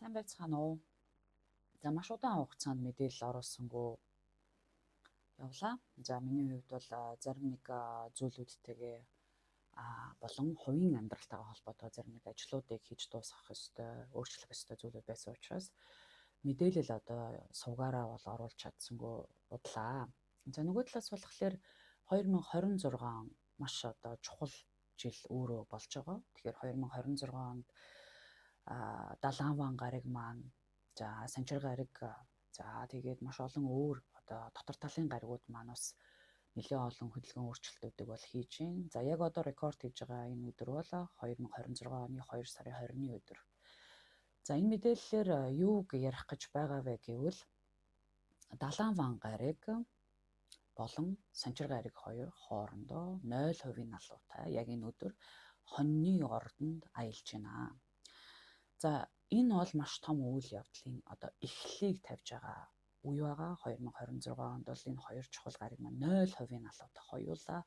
Сайн байцгаана уу? За, маш удаан хугацаанд мэдээлэл оруулсангүй явлаа. За, миний хувьд бол зарим нэг зүйлүүдтэйгээ болон хувийн амьдралтайгаа холбоотой зарим нэг ажлуудыг хийж дуусгах ёстой, өөрчлөх ёстой зүйлүүд байсан учраас мэдээлэл одоо сувгаараа бол оруулж чадсангүй удлаа. За, нөгөө талаас болохоор 2026 он маш одоо чухал жил өөрөө болж байгаа. Тэгэхээр 2026 онд Далаанван гариг маань, за, Санчир гариг, за, тэгээд маш олон өөр одоо дотор талын гаригууд маань бас нэлээд олон хөдөлгөөн өөрчлөлтүүдийг бол хийж байна. За, яг одоо рекорд хийж байгаа энэ өдөр бол 2026 оны 2 сарын 20-ны өдөр. За, энэ мэдээллээр юуг ярих гэж байгаа вэ гэвэл Далаанван гариг болон Санчир гариг хоёр хоорондоо 0% налуутай яг энэ өдөр хоньны ордонд аялж байна. За, энэ бол маш том үйл явдлын одоо эхлэлийг тавьж байгаа үе байгаа. 2026 онд бол энэ хоёр чухал гариг маань 0% налуутай хоёулаа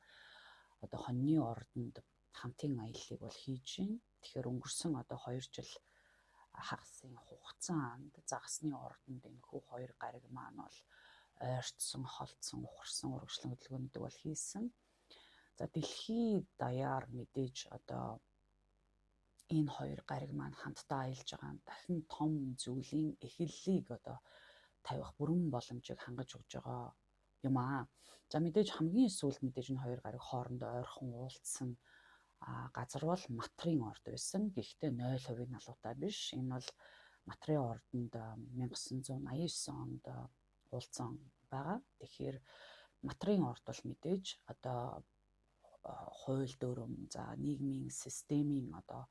одоо хоньны ордонд хамтын аяллыг бол хийж байна. Тэгэхээр өнгөрсөн одоо 2 жил хагасын хугацаанд загасны ордонд энэхүү хоёр гариг маань бол ойртсон, холдсон, ухарсан урагшлан хөдөлгөөнүүдийг бол хийсэн. За, дэлхий даяар мэдээж одоо энэ хоёр гариг маань хамтдаа аялж байгаа нь дахин том зүйлийн эхлэлийг одоо тавих бүрэн боломжийг хангаж өгж байгаа юм аа. За, мэдээж хамгийн сүүлд мэдээж энэ хоёр гариг хоорондоо ойрхон уулзсан газар бол Матрын орд байсан. Гэхдээ 0% налуутай биш. Энэ бол Матрын ордонд 1989 онд уулзсан байгаа. Тэгэхээр Матрын орд бол мэдээж одоо хууль дүрэм, за, нийгмийн системийн одоо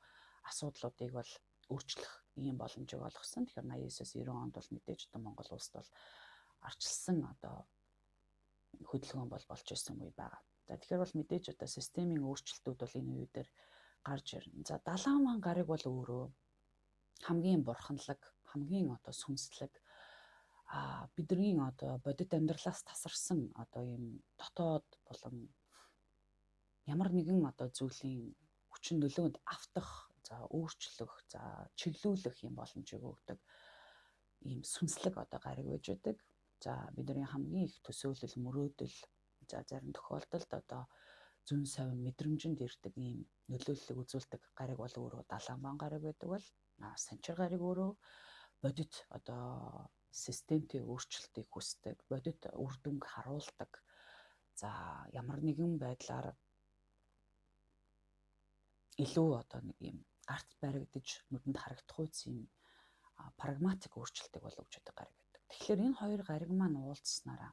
асуудлуудыг бол өөрчлөх ийм боломжийг олгосон. Тэгэхээр 89-оос 90 онд бол мэдээж одоо Монгол улсад бол арчилсан одоо хөдөлгөөн бол болж ирсэн үе байгаа. За, тэгэхээр бол мэдээж одоо системийн өөрчлөлтүүд бол энэ үеэр гарч ирнэ. За, Далаанван гариг бол өөрөө хамгийн бурханлаг, хамгийн одоо сүнслэг, бидний одоо бодит амьдралаас тасарсан одоо ийм дотоод болон ямар нэгэн одоо зүйлийн хүчин нөлөөнд автах, за, өөрчлөх, за, чиглүүлэх юм боломжийг өгдөг ийм сүнслэг одоо гариг байж байдаг. За, бидний хамгийн их төсөөлөл, мөрөөдөл, за, зарим тохиолдолд одоо зүүн совин мэдрэмжинд ирдэг ийм нөлөөллийг үзүүлдэг гариг бол өөрөө Далаанван гариг байдаг бол Санчир гариг өөрөө бодит одоо системтэй өөрчлөлтийг хүсдэг, бодит үр дүнг харуулдаг. За, ямар нэгэн байдлаар илүү одоо нэг юм гарт баригдаж нүдэнд харагдах үс юм прагматик өөрчлөлтийг бол өгч байдаг гариг байдаг. Тэгэхээр энэ хоёр гариг маань уулзсанараа,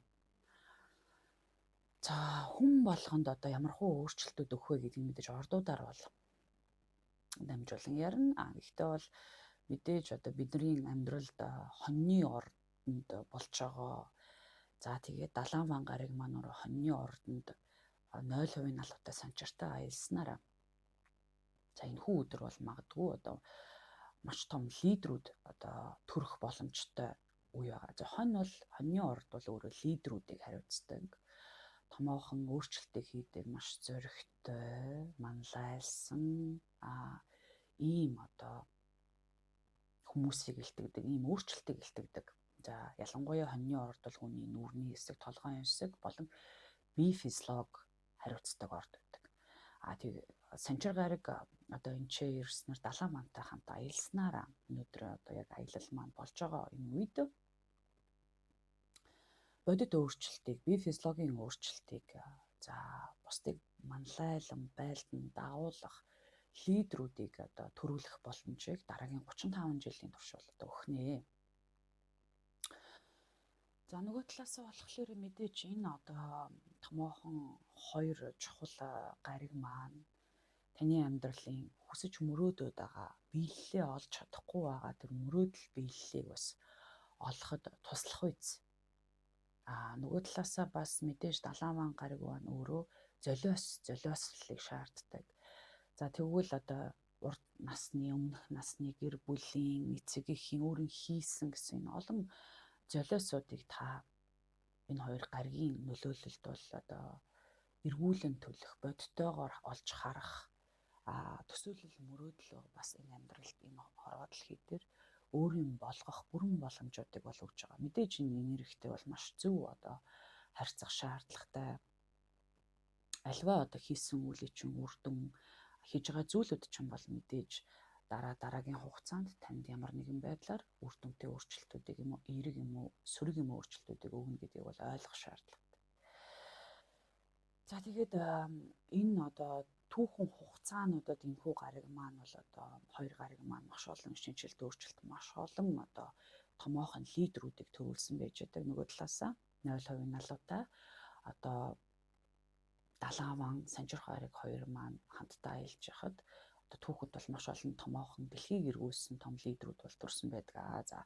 за, хүн болгонд одоо ямар хуу өөрчлөлтүүд өгөх вэ гэдгийг мэдээж ордуудаар бол дамжуулан ярина. Гэхдээ бол мэдээж одоо бидний амьдралд хоньны ордонд болж байгаа. За, тэгээд Далаанван гариг маань хоньны ордонд 0% налуутай санчиртай аялснараа, за, энэ хүү өдөр бол магадгүй одоо маш том лидерүүд одоо төрөх боломжтой үе байгаа. За, хонь бол, хоньны орд бол өөрөө лидерүүдийг хариуцдаг. Томоохон өөрчлөлтийг хийдэг, маш зоригтой, манлайлсан ийм одоо хүмүүсийг илтгэдэг, ийм өөрчлөлтийг илтгэдэг. За, ялангуяа хоньны орд бол хүний нүрний хэсэг, толгойн хэсэг болон бие физиологи хариуцдаг орд байдаг. Тэг Санчир гариг одоо энэ ч ирснээр Далаан мантай хамт аялснараа өнөөдөр одоо яг аялал маань болж байгаа энэ үед бодит өөрчлөлтийг, бие физиологийн өөрчлөлтийг, за, бусдыг манлайлан байлдан дагуулах лидерүүдийг одоо төрүүлэх боломжийг дараагийн 35 жилийн турш бол одоо өгнө. За, нөгөө талаас болохоор мэдээж энэ одоо томоохон хоёр чухал гариг маань таны амьдралын хүсэж мөрөөдөд байгаа биелэлээ олж чадахгүй байгаа тэр мөрөөдөл биеллийг бас олоход туслах үз. Нөгөө талаасаа бас мэдээж Далаанван гариг маань өөрөө золиослолыг шаарддаг. За, тэгвэл одоо урд насны, өмнөх насны гэр бүлийн, эцэг эхийн өөрийн хийсэн гэсэн энэ олон золиосуудыг та энэ хоёр гаригийн нөлөөлөлд бол одоо эргүүлэн төлөх, бодтойгоор олж харах, төсөөлөл мөрөөдлөө бас энэ амьдралд, энэ хорвоо дэлхий дээр өөрийн болгох бүрэн боломжуудыг бол өгж байгаа. Мэдээж энэ энергитэй бол маш зөв одоо харьцах шаардлагатай. Альва одоо хийсэн үйлийг чинь үр дүн хийж байгаа зүйлүүд чинь бол мэдээж дараа дараагийн хугацаанд танд ямар нэгэн байдлаар үр дүнтэй өөрчлөлтүүдийг юм уу, эерэг юм уу, сөрөг юм уу өөрчлөлтүүдийг өгнө гэдгийг бол ойлгох шаардлагатай. За тэгээд энэ одоо түүхэн хугацаануудад энэхүү гариг маань бол одоо хоёр гариг маань маш олон шинэчлэлт өөрчлөлт, маш олон одоо томоохон лидерүүдийг төрүүлсэн байж байгаа. Нөгөө талаасаа 0% налуутай одоо Далааван, Санжир гариг хоёр маань хамтдаа аялж яхад одоо түүхэд бол маш олон томоохон дэлхийг эргүүлсэн том лидерүүд бол төрсэн байдаг. За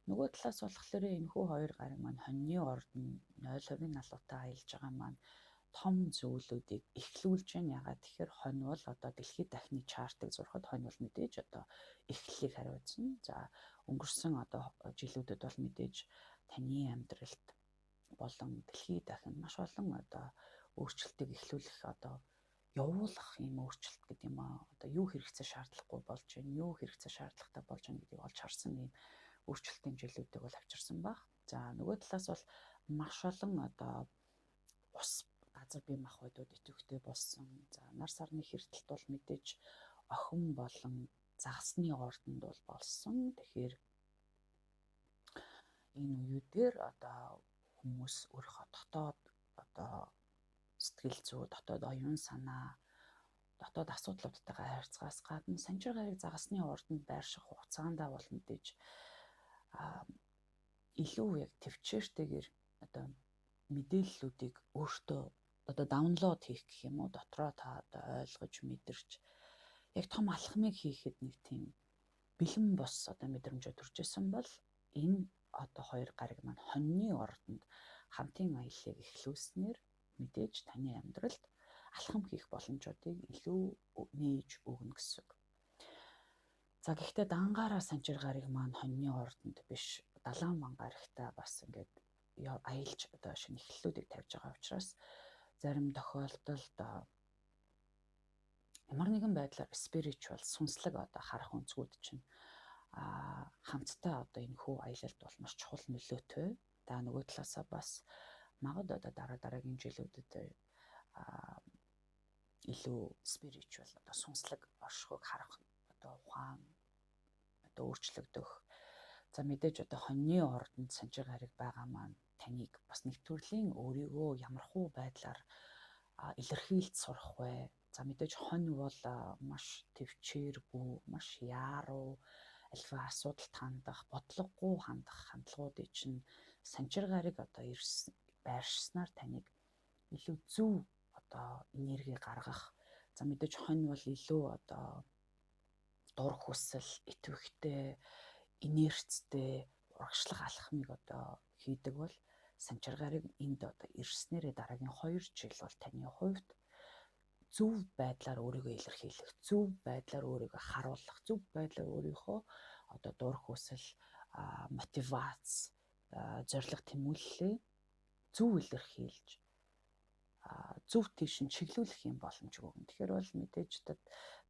нөгөө талаас болохоор энэхүү хоёр гариг маань хоньны ордон 0% налуутай аялж байгаа маань том зүйлүүдийг эхлүүлж байна. Ягаад тэгэхээр хонь бол одоо дэлхийд дахны чартыг зурхад хонь бол мэдээж одоо эхлэлийг хариуцна. За өнгөрсөн одоо жилүүдэд бол мэдээж таны амьдралд болон дэлхийд дахинд маш олон одоо өөрчлөлтийг эхлүүлэх одоо явуулах юм өөрчлөлт гэдэг юм аа. Одоо юу хэрэгцээ шаардлагагүй болж байна, юу хэрэгцээ шаардлагатай болж байна гэдгийг олж харсан ийм өөрчлөлтийн жилүүдийг бол авчирсан баг. За нөгөө талаас бол маш олон одоо ус газар бие махбодууд идэвхтэй болсон. За нар сарны хэртэлт бол мэдээж охин болон загасны ордонд бол болсон. Тэгэхээр энэ үеүүдээр одоо хүмүүс өөрийнхөө дотоод одоо сэтгэл зүй, дотоод оюун санаа, дотоод асуудлуудтайгаа харьцахаас гадна санжир гариг загасны ордонд байрших хугацаандаа бол мэдээж илүү яг төвчээртэйгээр одоо мэдээллүүдийг өөртөө одоо даунлоод хийх гэх юм уу, дотроо та одоо ойлгож мэдэрч яг том алхмыг хийхэд нэг тийм бэлэн бос одоо мэдрэмжөө төрж исэн бол энэ одоо хоёр гариг маань хоньны ордонд хамтын аяллыг эхлүүлснээр мэдээж таны амьдралд алхам хийх боломжуудыг илүү нээж өгнө гэсэн үг. За гэхдээ дангаараа санчир гариг маань хоньны ордонд биш, далаан ван гарагтаа бас ингээд аялж одоо шинэ эхлэлүүдийг тавьж байгаа учраас зарим тохиолдолд ямар нэгэн байдлаар spiritual сүнслэг одоо харах өнцгүүд чинь хамтдаа одоо энэ хүү аялалд бол маш чухал нөлөөтэй. За нөгөө талаасаа бас магад одоо дараа дараагийн жилүүдэд илүү spiritual одоо сүнслэг оршихуйг харах одоо ухаан одоо өөрчлөгдөх. За мэдээж одоо хоньны ордонд санжир гариг байгаа маань таныг бас нэг төрлийн өөрийгөө ямархуу байдлаар илэрхийлж сурах вэ? За мэдээж хонь бол маш төвчээргүй, маш яаруу, альва асуудалд хандах, бодлогогүй хандах хандлагуудыг чинь санчир гариг одоо ирсэн байршснаар таныг илүү зөв одоо энерги гаргах. За мэдээж хонь бол илүү одоо дур хүсэл, идэвхтэй, инерцтэй урагшлах алхмыг одоо хийдэг бол санчир гариг энд одоо ирснээрээ дараагийн 2 жил бол таны хувьд зөв байдлаар өөрийгөө илэрхийлэх, зөв байдлаар өөрийгөө харуулах, зөв байдлаар өөрийнхөө одоо дур хүсэл, мотивац, зорилго тэмүүллээ зөв илэрхийлж зөв тийш нь чиглүүлэх юм боломж өгнө. Тэгэхээр бол мэдээж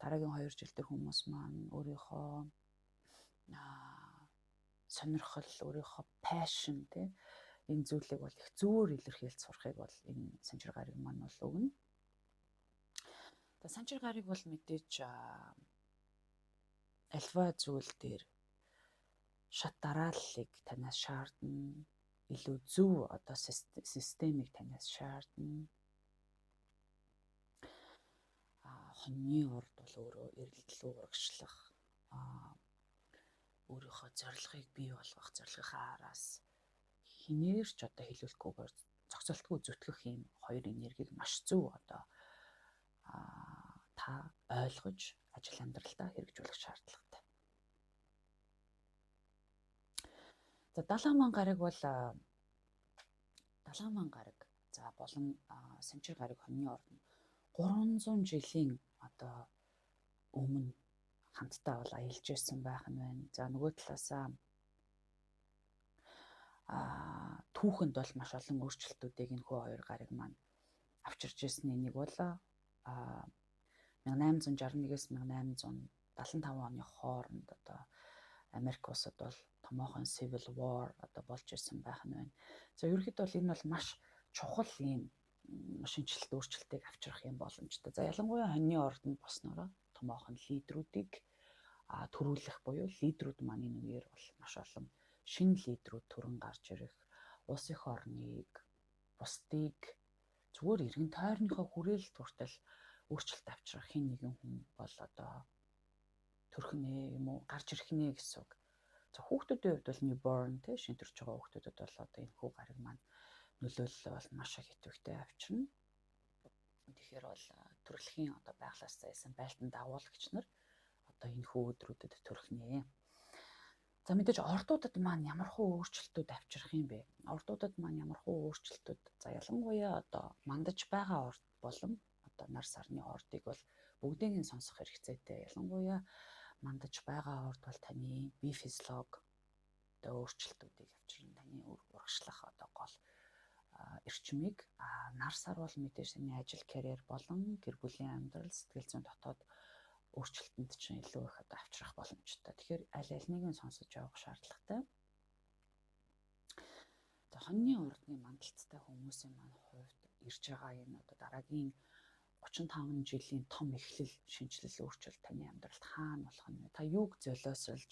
дараагийн 2 жил дээр хүмүүс маань өөрийнхөө сонирхол, өөрийнхөө passion тий энэ зүйлийг бол их зөөр илэрхийлж сурахыг бол энэ санчир гариг маань бол өгнө. За санчир гариг бол мэдээж альва зүйл дээр шат дарааллыг танаас шаардна, илүү зөв одоо системийг танаас шаардна. Хоньны урд бол өөрөө эрэлтлүү урагшлах, өөрийнхөө зорилгыг бий болгох, зорилгынхаа араас хинээр ч одоо хэлүүлэхгүйгээр зогсолтгүй зүтгэх юм хоёр энергийг маш зөв одоо та ойлгож ажил амьдралдаа хэрэгжүүлэх шаардлагатай. За далааман гараг бол далааман гараг за болон санчир гараг хоньны ордон 300 жилийн одоо өмнө хамтдаа бол аялж ирсэн байх нь байна. За нөгөө талаасаа түүхэнд бол маш олон өөрчлөлтүүдийг энэхүү хоёр гариг маань авчирч ирсэн. Энийг бол 1861-ээс 1875 оны хооронд одоо Америк улсад бол томоохон Civil War одоо болж ирсэн байх нь байна. За, ерөнхийдөө бол энэ бол маш чухал ийм шинэчлэлт, өөрчлөлтийг авчрах юм боломжтой. За, ялангуяа хоньны ордонд болсноороо томоохон лидерүүдийг төрүүлэх буюу лидерүүд маань энэ үеэр бол маш олон шинэ лидерүүд төрөн гарч ирэх, улс эх орныг, бусдыг, зүгээр эргэн тойрныхоо хүрээлэлт хүртэл өөрчлөлт авчрах хэн нэгэн хүн бол одоо төрөх нэ юм уу, гарч ирэх нэ гэсэн үг. За, хүүхдүүдийн хувьд бол newborn, те, шинэ төрж байгаа хүүхдүүдэд бол одоо энэ хүү гариг маань нөлөөлөл бол маш их идэвхтэй авчирна. Тэгэхээр бол төрөлхийн одоо байглаас заяасан байлдан дагуулагч нар одоо энэ хүү өдрүүдэд төрөх нэ. За, мэдээж ордуудад маань ямар хуу өөрчлөлтүүд авчрах юм бэ? Ордуудад маань ямар хуу өөрчлөлтүүд, за, ялангуяа одоо мандаж байгаа орд болон одоо нар сарны ордыг бол бүгдийг нь сонсох хэрэгцээтэй. Ялангуяа мандаж байгаа орд бол таны бие физиолог одоо өөрчлөлтүүдийг авчирна. Таны урагшлах одоо гол эрчмийг, нар сар бол мэдээж таны ажил, карьер болон гэр бүлийн амьдрал, сэтгэл зүйн дотоод өөрчлөлтөнд чинь илүү их одоо авчрах боломжтой. Тэгэхээр аль аль нэг нь сонсож явах шаардлагатай. За, хоньны ордны мандалттай хүмүүсийн маань хувьд ирж байгаа энэ одоо дараагийн 35 жилийн том эхлэл, шинэчлэл, өөрчлөлт таны амьдралд хаана болох нь вэ? Та юуг золиослж,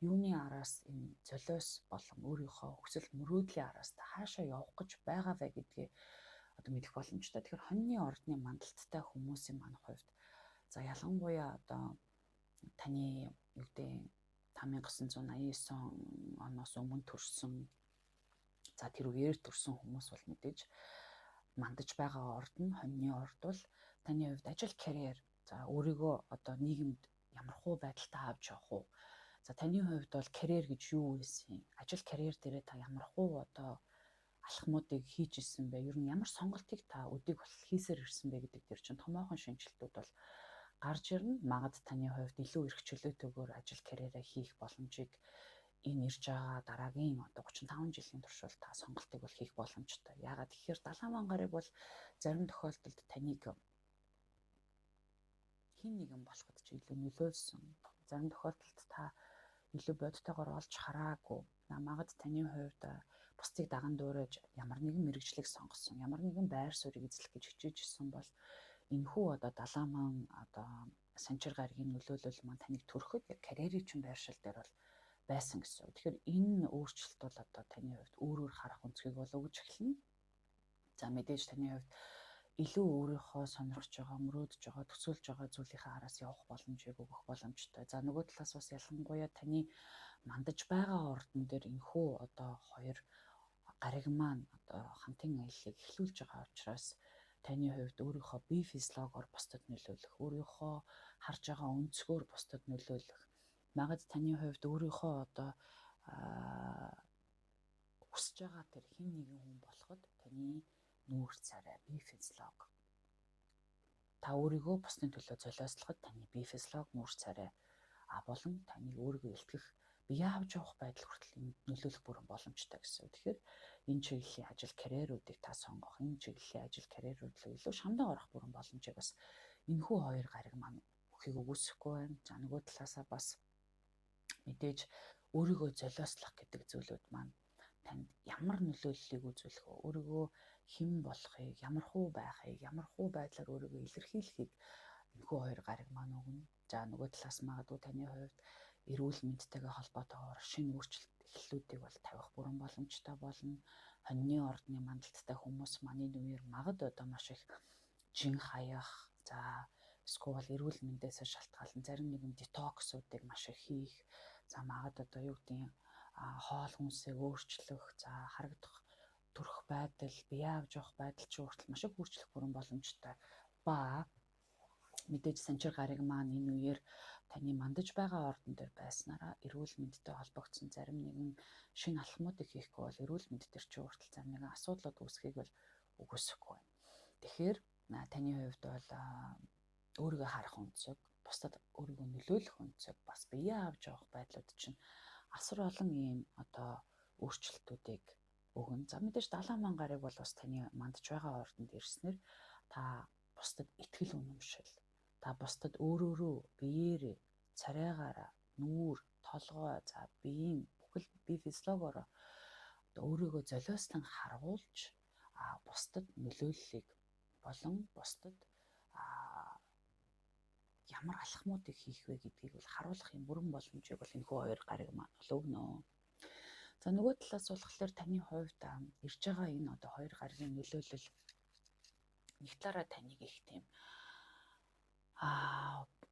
юуны араас энэ золиос болон өөрийнхөө хүсэл мөрөөдлийн араас та хаашаа явах гэж байгаа вэ гэдгээ одоо мэдэх боломжтой. Тэгэхээр хоньны ордны мандалттай хүмүүсийн маань хувьд, за, ялангуяа одоо таны юу гэдэг 1989 оноос өмнө төрсөн, за, тэр үеэр төрсөн хүмүүс бол мэдээж мандаж байгаа орд нь хоньны орд бол таны хувьд ажил, карьер, за, өөрийгөө одоо нийгэмд ямархуу байдалтай авч явах уу? За, таны хувьд бол карьер гэж юу байсан? Ажил, карьер дээрээ та ямархуу одоо алхмуудыг хийж ирсэн бэ? Ер нь ямар сонголтыг та өдийг бол хийсээр ирсэн бэ гэдэг дээр чинь томоохон шинэчлэлтүүд бол гарч ирнэ. Магад таны хувьд илүү эрх чөлөөтэйгээр ажил, карьераа хийх боломжийг энэ ирж байгаа дараагийн одоо 35 жилийн туршил та сонголтыг бол хийх боломжтой. Яагаад тэгэхээр далайн гарыг бол зарим тохиолдолд таныг хэн нэгэн болоход ч илүү нөлөөлсөн. Зарим тохиолдолд та илүү бодтойгоор олж хараагүй. Магад таны хувьд бусдыг даган дуурайж ямар нэгэн мэргэжлийг сонгосон, ямар нэгэн байр суурийг эзлэх гэж хичээж исэн бол энэхүү одоо далааман одоо санчир гаригийн нөлөөлөл маань таныг төрөхөд яг карьерийн чинь байршил дээр бол байсан гэсэн. Тэгэхээр энэ өөрчлөлт бол одоо таны хувьд өөрөөр харах өнцгийг бол өгж эхэлнэ. За, мэдээж таны хувьд илүү өөрийнхөө сонирхож байгаа, мөрөөдөж байгаа, төсөөлж байгаа зүйлийнхээ араас явах боломжийг өгөх боломжтой. За, нөгөө талаас бас ялангуяа таны мандаж байгаа ордон дээр энэхүү одоо хоёр гариг маань одоо хамтын аяллыг эхлүүлж байгаа учраас таны хувьд өөрийнхөө бие физиологоор бусдад нөлөөлөх, өөрийнхөө харж байгаа өнцгөөр бусдад нөлөөлөх, магад таны хувьд өөрийнхөө одоо хүсэж байгаа тэр хэн нэгэн хүн болоход таны нүүр царай, бие физиолог, та өөрийгөө бусдын төлөө золиослоход таны бие физиолог, нүүр царай болон таныг өөрийгөө илтгэх, бие авч явах байдал хүртэл нөлөөлөх бүрэн боломжтой гэсэн. Тэгэхээр энэ чиглэлийн ажил, карьеруудыг та сонгох, энэ чиглэлийн ажил, карьерууд руу илүү шамдан орох бүрэн боломжийг бас энэхүү хоёр гариг маань өгөхийг үгүйсэхгүй байна. За, нөгөө талаасаа бас мэдээж өөрийгөө золиослох гэдэг зүйлүүд маань танд ямар нөлөөллийг үзүүлэх вэ? Өөрийгөө хэн болохыг, ямар хуу байхыг, ямар хуу байдлаар өөрийгөө илэрхийлэхийг энэхүү хоёр гариг маань өгнө. За, нөгөө талаас магадгүй таны хувьд эрүүл мэндтэйгээ холбоотойгоор шинэ өөрчлөлт эхлэлүүдийг бол тавих бүрэн боломжтой болно. Хоньны ордны мандалттай хүмүүс маань энэ үеэр магад одоо маш их жин хаях, за, эсвэл эрүүл мэндээс шалтгаалan зарим нэгэн детоксуудыг маш их хийх, за, магад одоо юу гэдгийг хоол хүнсээ өөрчлөх, за, харагдах төрөх байдал, бие авч явах байдал чи хүртэл маш их өөрчлөх бүрэн боломжтой. Ба мэдээж санчир гариг маань энэ үеэр таны мандаж байгаа ордон дээр байснараа эрүүл мэндтэй холбогдсон зарим нэгэн шинэ алхмуудыг хийхгүй бол эрүүл мэнд дээр чи хүртэл зарим нэгэн асуудлууд үүсэхийг бол үгүйсэхгүй байна. Тэгэхээр таны хувьд бол өөрийгөө харах өнцөг, бусдад өөрийгөө нөлөөлөх өнцөг, бас бие авч явах байдлууд чинь асар олон ийм одоо өөрчлөлтүүдийг өгнө. За, мэдээж далайн ман гарыг бол бас таны мандж байгаа ордонд ирснээр та бусдад итгэл үнэмшил, та бусдад өөрөөрөө биеэрээ, царайгаараа, нүүр, толгой, за биеийн бүхэл бие физиологоор одоо өөрийгөө золиослон харуулж бусдад нөлөөллийг болон бусдад ямар алхмуудыг хийх вэ гэдгийг бол харуулах юм бүрэн боломжийг бол энэхүү хоёр гариг маань бол өгнө. За нөгөө талаас болохоор таны хувьд ирж байгаа энэ одоо хоёр гаригийн нөлөөлөл нэг талаараа таныг их тийм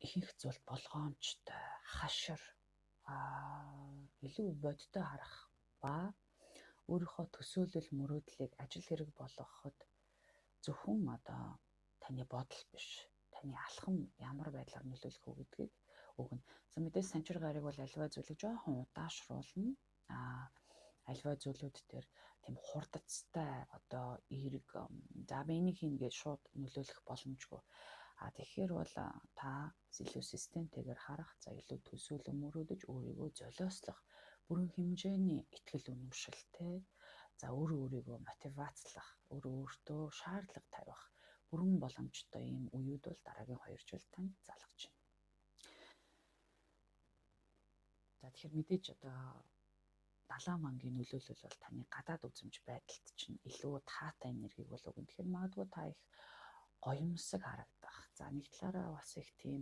ихэнх зүйлд болгоомжтой, хашир, илүү бодтой харах ба өөрийнхөө төсөөлөл мөрөөдлийг ажил хэрэг болгоход зөвхөн одоо таны бодол биш, таны алхам ямар байдлаар нөлөөлөх үү гэдгийг өгнө. За мэдээж санчир гариг бол аливаа зүйлийг жоохон удаашруулна. Аливаа зүйлүүд дээр тийм хурдцтай одоо эерэг за би энийг хийнэ гэж шууд нөлөөлөх боломжгүй. Тэгэхээр бол та илүү системтэйгээр харах, за илүү төсөөлөн мөрөөдөж өөрийгөө золиослох бүрэн хэмжээний итгэл үнэмшилтэй, за өөрөө өөрийгөө мотивацлах, өөрөө өөртөө шаардлага тавих бүрэн боломжтой ийм үеүд бол дараагийн 2 жил танд залгаж байна. За тэгэхээр мэдээж одоо далайн мангийн нөлөөлөл бол таны гадаад үзэмж байдалд чинь илүү таатай энергийг бол өгнө. Тэгэхээр магадгүй та их гоёмсог харагдах. За нэг талаараа бас их тийм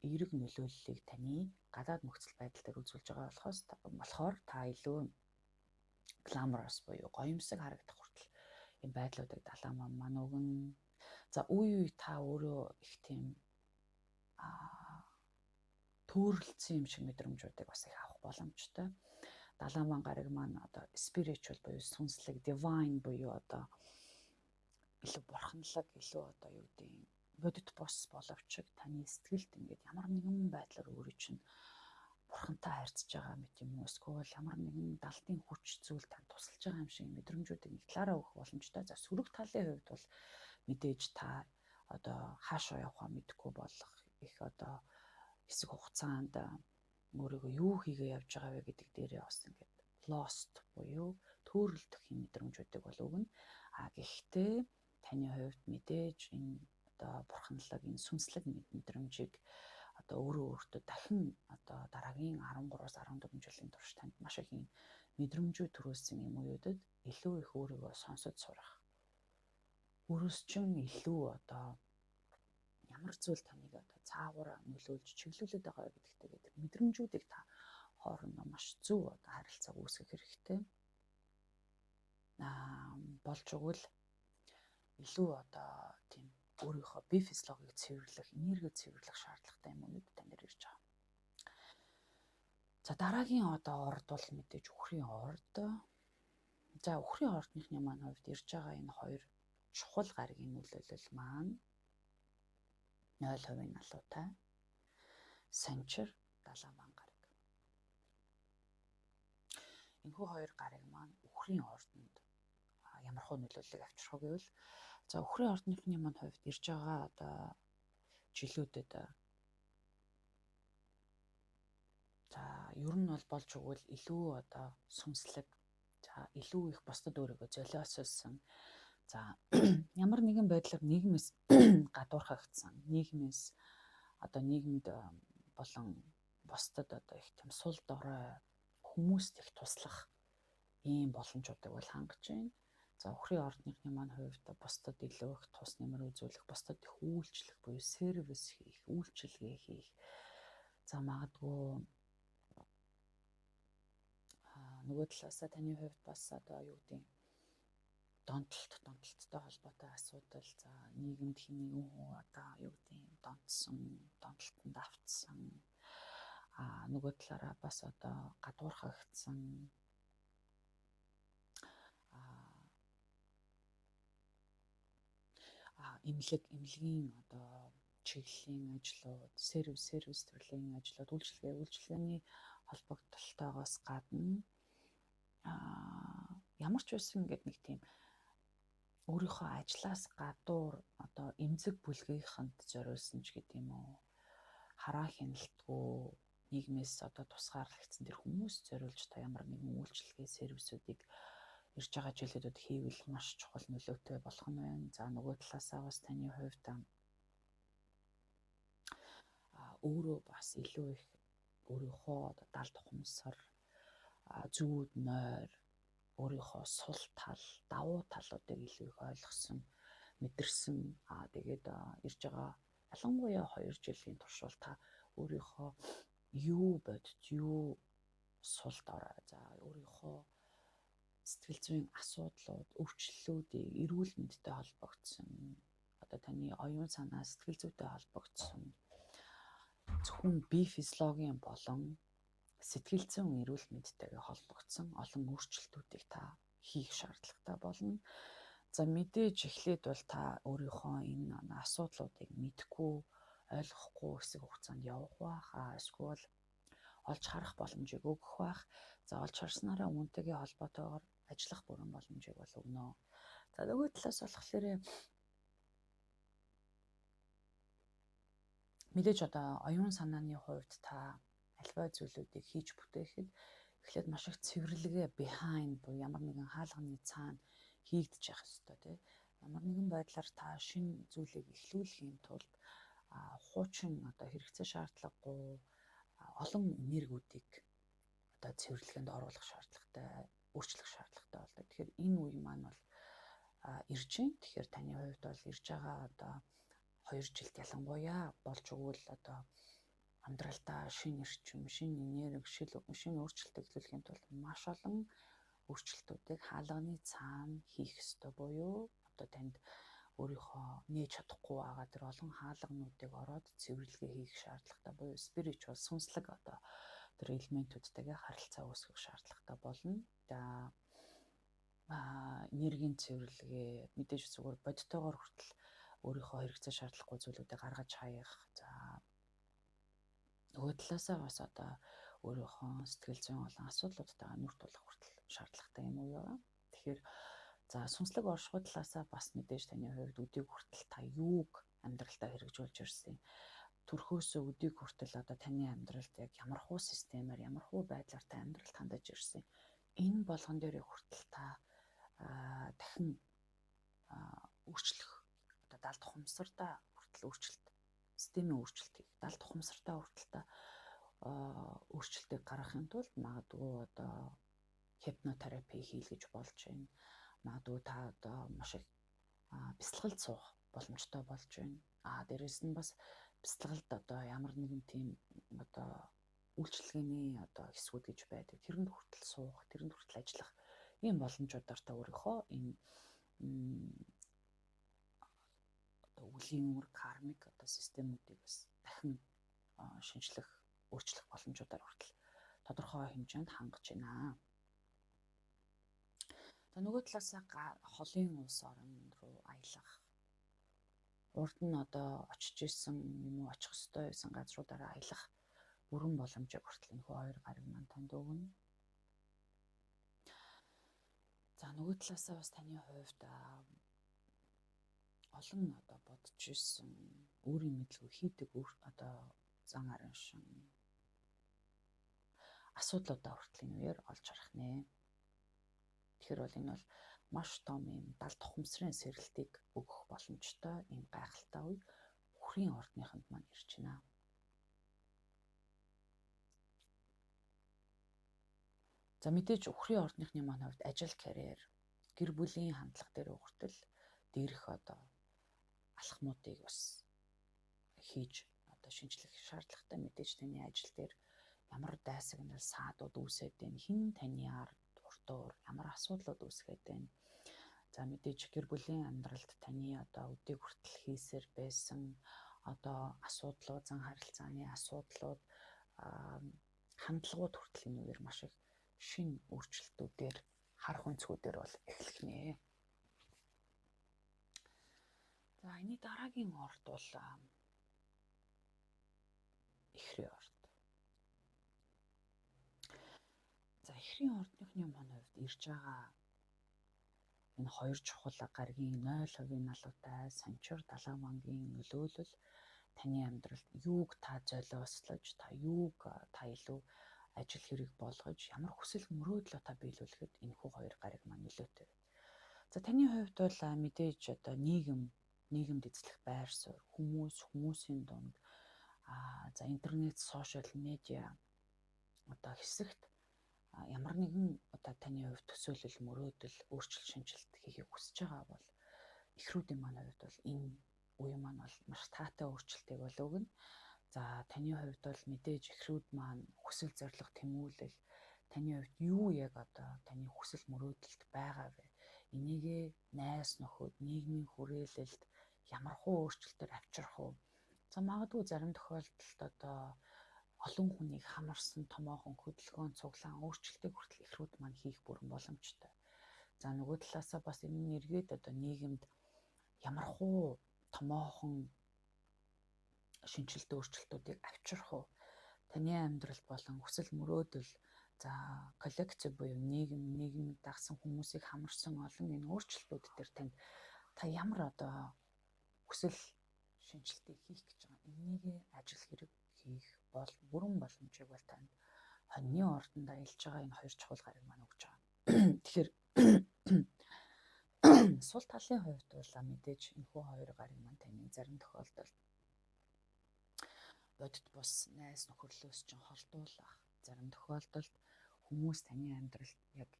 эерэг нөлөөллийг таны гадаад нөхцөл байдал дээр үзүүлж байгаа болохоор та илүү гламурous буюу гоёмсог харагдах хүртэл ийм байдлуудыг далайн ман маань өгнө. За үе үе та өөрөө их тийм төөрөлдсөн юм шиг мэдрэмжүүдийг бас их авах боломжтой. Далайн ман гариг маань одоо spiritual буюу сүнслэг, divine буюу одоо илүү бурханлаг, илүү одоо юу гэдэг бодит бус боловч таны сэтгэлд ингээд ямар нэгэн байдлаар өөрөө чинь бурхантай харьцаж байгаа мэт юм уу, эсвэл ямар нэгэн далдын хүч зүйл танд тусалж байгаа юм шиг мэдрэмжүүдийг нэг талаараа өгөх боломжтой. За сөрөг талын хувьд бол мэдээж та одоо хаашаа явахаа мэдэхгүй болох, их одоо хэсэг хугацаанд өөрийгөө юу хийгээ явж байгаа вэ гэдэг дээрээ бас ингээд lost буюу төөрөлдөх юм мэдрэмжүүдийг бол өгнө. Гэхдээ таны хувьд мэдээж энэ одоо бурханлаг, энэ сүнслэг мэдрэмжийг одоо өөрөө өөртөө дахин одоо дараагийн 13-аас 14 жилийн турш танд маш их юм мэдрэмжүүд төрүүлсэн юм үеүүдэд илүү их өөрийгөө сонсож сурах. Өөрөөс чинь илүү одоо ямар зүйл таныг одоо цаагаараа нөлөөлж чиглүүлээд байгаа гэдэгтэйгээ тэр мэдрэмжүүдийг та хоорондоо маш зөв одоо харилцааг үүсгэх хэрэгтэй. Болж өгвөл илүү одоо тийм өөрийнхөө бие физиологийг цэвэрлэх, энергийг цэвэрлэх шаардлагатай юм уу тань дээр ирж байгаа. За дараагийн одоо орд бол мэдээж үхрийн орд. За үхрийн ордныхны маань хувьд ирж байгаа энэ хоёр чухал гаригийн нөлөөлөл маань 0% налуутай санчир далайн ман гариг. Энэхүү хоёр гариг маань үхрийн ордонд ямар хөө нөлөөллийг авчрах вэ гэвэл за үхрийн ордныхны маань хувьд ирж байгаа одоо жилүүдэд за ер нь бол болж өгвөл илүү одоо сүнслэг, за илүү их бусдад өөрийгөө золиослсон, за ямар нэгэн байдлаар нийгмээс гадуурхагдсан, нийгмээс одоо нийгэмд болон бусдад одоо их тийм сул дорой хүмүүст их туслах ийм боломжуудыг бол хангаж байна. За үхрийн ордныхны маань хувьд бусдад илүү их тус нэмэр үзүүлэх, бусдад их үйлчлэх буюу сервис хийх, үйлчилгээ хийх. За магадгүй нөгөө талаасаа таны хувьд бас одоо юу гэдэг донтолттой холбоотой асуудал, за нийгэмд хэн нэгэн хүн одоо юу гэдэг донтсон, донтолтонд автсан, нөгөө талаараа бас одоо гадуурхагдсан, эмнэлгийн одоо чиглэлийн ажлууд, сервис төрлийн ажлууд, үйлчилгээний холбогдлолтойгоос гадна ямар ч байсан ингээд нэг тийм өөрийнхөө ажлаас гадуур одоо эмзэг бүлгийнхэнд зориулсан ч гэдэг юм уу, хараа хяналтгүй нийгмээс одоо тусгаарлагдсан тэр хүмүүс зориулж та ямар нэгэн үйлчилгээ сервисүүдийг ирж байгаа жилүүдэд хийвэл маш чухал нөлөөтэй болох нь байна. За нөгөө талаасаа бас таны хувьд өөрөө бас илүү их өөрийнхөө одоо далд ухамсар, зүүд нойр, өөрийнхөө сул тал, давуу талуудыг илүү их ойлгосон, мэдэрсэн. Тэгээд ирж байгаа ялангуяа 2 жилийн туршвал та өөрийнхөө юу бодит, юу сул дорой, за өөрийнхөө сэтгэл зүйн асуудлууд, өвчлөлүүдийг эрүүл мэндтэй холбогдсон, одоо таны оюун санаа, сэтгэл зүйтэй холбогдсон зөвхөн бие физиологийн болон сэтгэл зүйн эрүүл мэндтэйгээ холбогдсон олон өөрчлөлтүүдийг та хийх шаардлагатай болно. За мэдээж эхлээд бол та өөрийнхөө энэ асуудлуудыг мэдэхгүй, ойлгохгүй хэсэг хугацаанд явах байх. Эсвэл олж харах боломжийг өгөх байх. За олж харснараа үүнтэйгээ холбоотойгоор ажиллах бүрэн боломжийг бол өгнө. За нөгөө талаас болохоор мэдээж одоо оюун санааны хувьд та альва зүйлүүдийг хийж бүтээхэд эхлээд маш их цэвэрлэгээ behind буюу ямар нэгэн хаалганы цаана хийгдэж явах ёстой тий. Ямар нэгэн байдлаар та шинэ зүйлийг эхлүүлэхийн тулд хуучин одоо хэрэгцээ шаардлагагүй олон энергиудыг одоо цэвэрлэгээнд оруулах шаардлагатай, өөрчлөх шаардлагатай болдог. Тэгэхээр энэ үе маань бол ирж байна. Тэгэхээр таны хувьд бол ирж байгаа одоо 2 жилд ялангуяа болж өгвөл одоо амьдралдаа шинэ эрчим, шинэ энерги, шинэ өөрчлөлт эхлүүлэхийн тулд маш олон өөрчлөлтүүдийг хаалганы цаана хийх ёстой буюу одоо танд өөрийнхөө нээж чадахгүй байгаа тэр олон хаалгануудыг ороод цэвэрлэгээ хийх шаардлагатай буюу spiritual сүнслэг одоо тэр элементүүдтэйгээ харилцаа үүсгэх шаардлагатай болно. За энергийн цэвэрлэгээ мэдээж зүгээр бодитойгоор хүртэл өөрийнхөө хэрэгцээ шаардлагагүй зүйлүүдийг гаргаж хаях. За нөгөө талаасаа бас одоо өөрийнхөө сэтгэл зүйн олон асуудлуудтайгаа нүр тулах хүртэл шаардлагатай юм уу яа. Тэгэхээр за сүнслэг оршихуй талаасаа бас мэдээж таны хувьд өдийг хүртэл та юуг амьдралдаа хэрэгжүүлж ирсэн, төрхөөсөө өдийг хүртэл одоо таны амьдралд яг ямар хуу системээр, ямар хуу байдлаар та амьдралд хандаж ирсэн, энэ болгон дээр хүртэл та дахин өөрчлөх одоо далд ухамсартаа хүртэл өөрчлөлт, системийн өөрчлөлт хийх, далд ухамсартаа хүртэл та өөрчлөлтийг гаргахын тулд магадгүй одоо хипнотерапи хийлгэж болж байна. Магадгүй та одоо маш их бясалгалд суух боломжтой болж байна. Дээрээс нь бас бясалгалд одоо ямар нэгэн тийм одоо үйлчилгээний одоо хэсгүүд гэж байдаг. Тэрэнд хүртэл суух, тэрэнд хүртэл ажиллах ийм боломжуудаар та өөрийнхөө энэ одоо үлийн үр кармик одоо системүүдийг бас дахин шинжлэх, өөрчлөх боломжуудаар хүртэл тодорхой хэмжээнд хангаж байна. За нөгөө талаасаа холын улс орон руу аялах, урд нь одоо очиж исэн юм уу очих ёстой байсан газруудаараа аялах бүрэн боломжийг хүртэл энэхүү хоёр гариг маань танд өгнө. За нөгөө талаасаа бас таны хувьд олон одоо бодож исэн өөрийн мэдлгүй хийдэг одоо зан араншин асуудлуудаа хүртэл энэ үеэр олж харах нэ. Тэгэхээр бол энэ бол маш том юм далд ухамсарын сэрэлтийг өгөх боломжтой ийм гайхалтай үе үхрийн ордныхонд маань ирж байна. За мэдээж үхрийн ордныхны маань хувьд ажил, карьер, гэр бүлийн хандлага дээр хүртэл дээрх одоо алхмуудыг бас хийж одоо шинжлэх шаардлагатай. Мэдээж таны ажил дээр ямар дайсагнал саадууд үүсээд байна, хэн таны ард урдуур ямар асуудлууд үүсгээд байна. За мэдээж гэр бүлийн амьдралд таны одоо өдийг хүртэл хийсээр байсан одоо асуудлууд, зан харилцааны асуудлууд, хандлагууд хүртэл энэ үеэр маш их шинэ өөрчлөлтүүдээр, харах өнцгүүдээр бол эхлэх нэ. За энэний дараагийн орд бол эхрийн орд. За эхрийн ордныхны маань хувьд ирж байгаа энэ хоёр чухал гаригийн 0% налуутай санчир далайн вангийн нөлөөлөл таны амьдралд юуг та золиослож, та юуг та илүү ажил хэрэг болгож, ямар хүсэл мөрөөдлөө та биелүүлэхэд энэхүү хоёр гариг маань нөлөөтэй. За таны хувьд бол мэдээж одоо нийгэмд эзлэх байр суурь, хүмүүс, хүмүүсийн дунд, за интернет, сошиал медиа, одоо хэсэгт ямар нэгэн одоо таны хувьд төсөөлөл, мөрөөдөл, өөрчлөлт, шинэчлэлт хийхийг хүсэж байгаа бол эхрүүдийн маань хувьд бол энэ үе маань бол маш таатай өөрчлөлтийг бол өгнө. За таны хувьд бол мэдээж эхрүүд маань хүсэл зорилго тэмүүлэл таны хувьд юу яг одоо таны хүсэл мөрөөдөлд байгаа вэ? Энийгээ найз нөхөд, нийгмийн хүрээлэлд ямар хуу өөрчлөлтөөр авчрах уу? За магадгүй зарим тохиолдолд одоо олон хүнийг хамарсан томоохон хөдөлгөөн, цуглаан өөрчлөлтийг хүртэл эхрүүд маань хийх бүрэн боломжтой. За нөгөө талаасаа бас энэ нь эргээд одоо нийгэмд ямар хуу томоохон шинэчлэлт өөрчлөлтүүдийг авчрах уу? Таны амьдрал болон хүсэл мөрөөдөл, за коллекци буюу нийгэм, нийгмийг дагсан хүмүүсийг хамарсан олон энэ өөрчлөлтүүд дээр танд та ямар одоо хүсэл шинэчлэлтийг хийх гэж байгаа. Энийгээ ажил хэрэг хийх бол бүрэн боломжийг бол танд хоньны ордонд аялж байгаа энэ хоёр чухал гариг маань өгч байгаа. Тэгэхээр сул талын хувьд бол мэдээж энэхүү хоёр гариг маань таны зарим тохиолдолд бодит бус найз нөхөрлөөс чинь холдуулах, зарим тохиолдолд хүмүүс таны амьдралд яг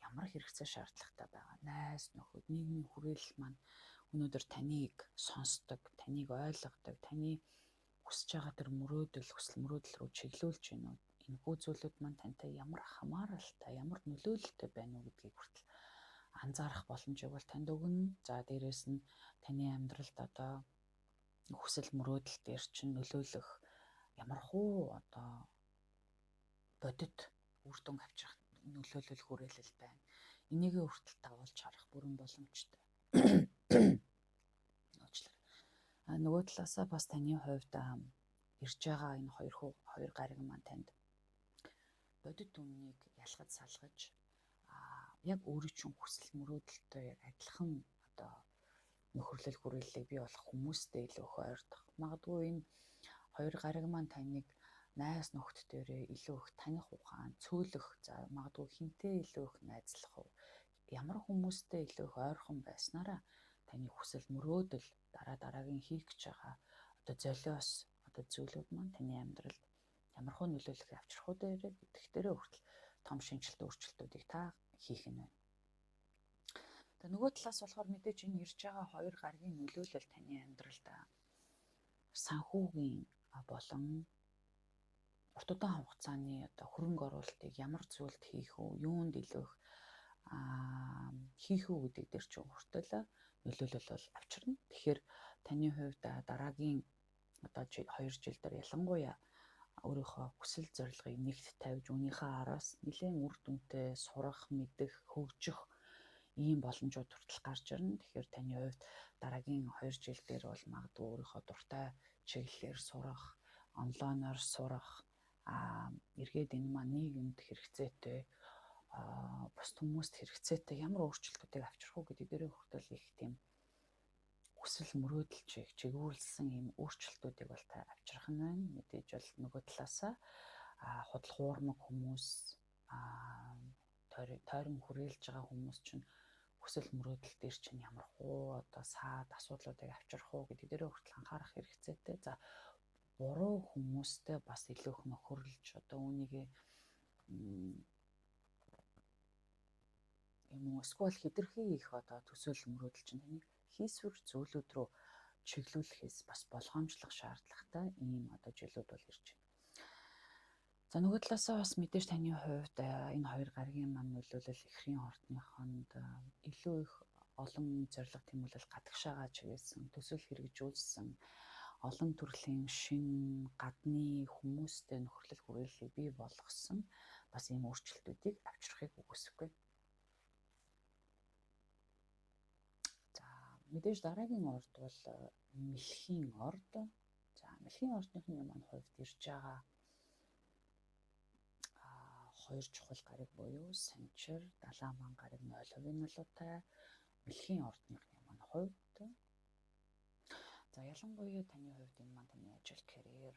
ямар хэрэгцээ шаардлагатай байгаа. Найз нөхөд, нийгмийн хүрээлэл маань өнөөдөр таныг сонсдог, таныг ойлгодог, таны хүсэж байгаа тэр мөрөөдөл, хүсэл мөрөөдөл рүү чиглүүлж байна уу? Энэхүү зүйлүүд маань тантай ямар хамааралтай, ямар нөлөөлөлтэй байна уу гэдгийг хүртэл анзаарах боломжийг бол танд өгнө. За дээрэс нь таны амьдралд одоо хүсэл мөрөөдөл дээр чинь нөлөөлөх ямар хуу одоо бодит үр дүнг авчрах нөлөөлөл хүрээлэл байна. Энийгээ хүртэл дагуулж харах бүрэн боломжтой. Уучлаарай. А нөгөө талаасаа бас таны хувьд ирж байгаа энэ хоёр гариг маань танд бодит үннийг ялгаж салгаж яг өөрийн чинь хүсэл мөрөөдөлтөй яг адилхан одоо нөхөрлөл хүрээллийг бий болох хүмүүстэй илүү их ойртох. Магадгүй энэ хоёр гариг маань таныг найз нөхөд дээрээ илүү их таних ухаан, цөөлөх, за магадгүй хинтээ илүү их найзлах уу, ямар хүмүүстэй илүү их ойрхон байснараа таны хүсэл мөрөөдөл дараа дараагийн хийх гэж байгаа одоо золиос одоо зүйлүүд маань таны амьдралд ямар хөө нөлөөлөх авчрах уу дээрээ гэдэгт дээрээ хүртэл том шинэчлэлт өөрчлөлтүүдийг та хийх нь байна. Тэгээ нөгөө талаас болохоор мэдээж энэ ирж байгаа хоёр гаригийн нөлөөлөл таны амьдралд санхүүгийн болон урт удаан хугацааны одоо хөрөнгө оруулалтыг ямар зүйлд хийх үү, юунд илүү их хийх үү гэдэг дээр чинь хүртэл нөлөөлөл бол авчирна. Тэгэхээр таны хувьд дараагийн одоо 2 жил дээр ялангуяа өөрийнхөө хүсэл зорилгыг нэгт тавьж үүнийхээ араас нэлээд үр дүнтэй сурах, мэдэх, хөгжих ийм боломжууд хүртэл гарч ирнэ. Тэгэхээр таны хувьд дараагийн 2 жил дээр бол магадгүй өөрийнхөө дуртай чиглэлээр сурах, онлайнаар сурах, эргээд энэ маань нийгэмд хэрэгцээтэй, бусд хүмүүст хэрэгцээтэй ямар өөрчлөлтүүдийг авчрах уу гэдэг дээрээ хүртэл их тийм хүсэл мөрөөдөл чигүүлсэн ийм өөрчлөлтүүдийг бол та авчрах нь байна. Мэдээж бол нөгөө талаасаа худал хуурмаг хүмүүс, тойрон хүрээлж байгаа хүмүүс чинь хүсэл мөрөөдөл дээр чинь ямар хуу одоо саад асуудлуудыг авчрах уу гэдэг дээрээ хүртэл анхаарах хэрэгцээтэй. За буруу хүмүүстэй бас илүү их нөхөрлөж одоо үүнийгээ юм уу эсвэл хэтэрхий их одоо төсөөлөл мөрөөдөл чинь таны хийсвэр зүйлүүд рүү чиглүүлэхээс бас болгоомжлох шаардлагатай ийм одоо жилүүд бол ирж байна. За нөгөө талаасаа бас мэдээж таны хувьд энэ хоёр гаригийн маань нөлөөлөл эхрийн ордныхонд илүү их олон зорилго тэмүүлэл гадагшаага чиглэсэн, төсөл хэрэгжүүлсэн, олон төрлийн шин гадны хүмүүстэй нөхөрлөл хүрээллийг бий болгосон бас ийм өөрчлөлтүүдийг авчрахыг үгүйсэхгүй. За мэдээж дараагийн орд бол мэлхийн орд. За мэлхийн ордныхны маань хувьд ирж байгаа хоёр чухал гариг буюу Санчир, Далааман гариг 0% нөлөөтэй мэлхийн ордныхны маань хувьд. За ялангуяа таны хувьд энэ маань таны ажил карьер,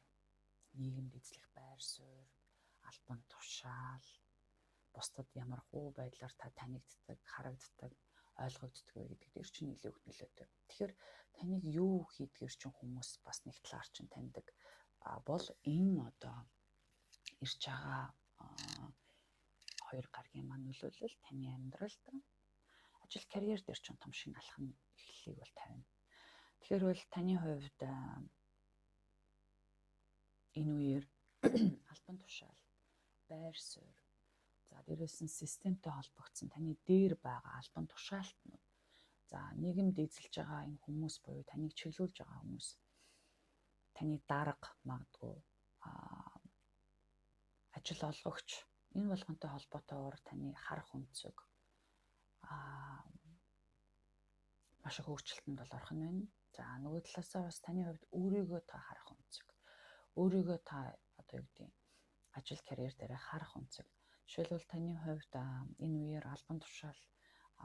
нийгэмд эзлэх байр суурь, албан тушаал, бусдад ямар хуу байдлаар та танигддаг, харагддаг, ойлгогддог вэ гэдэг дээр чинь илүү их нөлөөтэй. Тэгэхээр таныг юу хийдгээр чинь хүмүүс бас нэг талаар чинь таньдаг. Бол энэ одоо ирж байгаа маань нөлөөлөл таны амьдралд ажил карьер дээр ч том шинэ алхам эхлэлийг бол тавина. Тэгэхээр бол таны хувьд энэ үеэр албан тушаал, байр суурь, за дээрээс нь системтэй холбогдсон таны дээр байгаа албан тушаалтнууд, за нийгэмд эзэлж байгаа энэ хүмүүс буюу таныг чиглүүлж байгаа хүмүүс, таны дарга магадгүй ажил олгогч, энэ болгонтой холбоотойгоор таны харах өнцөг маш их өөрчлөлтөнд бол орох нь байна. За нөгөө талаасаа бас таны хувьд өөрийгөө та харах өнцөг, өөрийгөө та одоо юу гэдэг ажил карьер дээр харах өнцөг. Жишээлбэл, таны хувьд энэ үеэр албан тушаал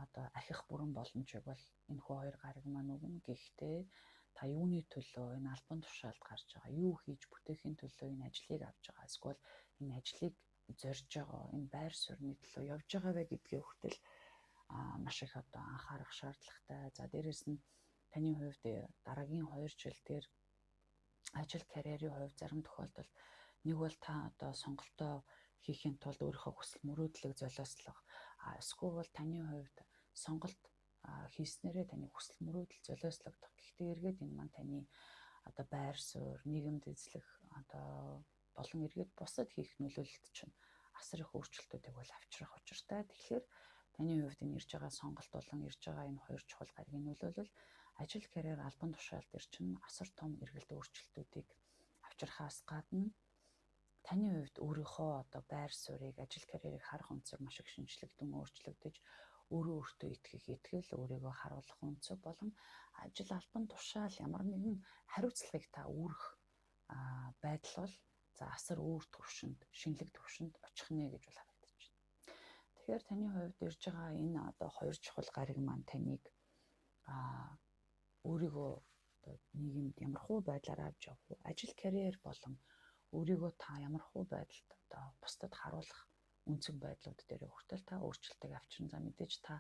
одоо ахих бүрэн боломжийг бол энэ хүү хоёр гариг маань өгнө. Гэхдээ та юуны төлөө энэ албан тушаалд гарч байгаа, юу хийж бүтээхийн төлөө энэ ажлыг авч байгаа, эсвэл энэ ажлыг зорж байгаа, энэ байр суурины төлөө явж байгаа вэ гэдгээ хүртэл маш их одоо анхаарах шаардлагатай. За дээрэс нь таны хувьд дараагийн 2 жил дээр ажил карьерийн хувьд зарим тохиолдолд нэг бол та одоо сонголтоо хийхийн тулд өөрийнхөө хүсэл мөрөөдлийг золиослох, эсвэл бол таны хувьд сонголт хийснээрээ таны хүсэл мөрөөдөл золиослогдох. Гэхдээ эргээд энэ маань таны одоо байр суурь, нийгэмд эзлэх одоо болон эргээд бусад хийх нөлөөлөлт чинь асар их өөрчлөлтүүдийг бол авчрах учиртай. Тэгэхээр таны хувьд энэ ирж байгаа сонголт болон ирж байгаа энэ хоёр чухал гаригийн нөлөөлөл ажил карьер албан тушаал дээр чинь асар том эргэлт өөрчлөлтүүдийг авчрахаас гадна таны хувьд өөрийнхөө одоо байр суурийг, ажил карьерийг харах өнцөг маш их шинжлэгдэн өөрчлөгдөж, өөрөө өөртөө итгэх итгэл, өөрийгөө харуулах өнцөг болон ажил албан тушаал ямар нэгэн хариуцлагыг та үүрэх байдал бол за асар өөр төвшөнд, шинэлэг төвшөнд очих нэ гэж бол харагдаж байна. Тэгэхээр таны хувьд ирж байгаа энэ одоо хоёр чухал гариг маань таныг өөрийгөө одоо нийгэмд ямар хуу байдлаар авч явах вэ? Ажил карьер болон өөрийгөө та ямар хуу байдалд одоо бусдад харуулах өнцөг байдлууд дээр хүртэл та өөрчлөлтийг авчирна. За мэдээж та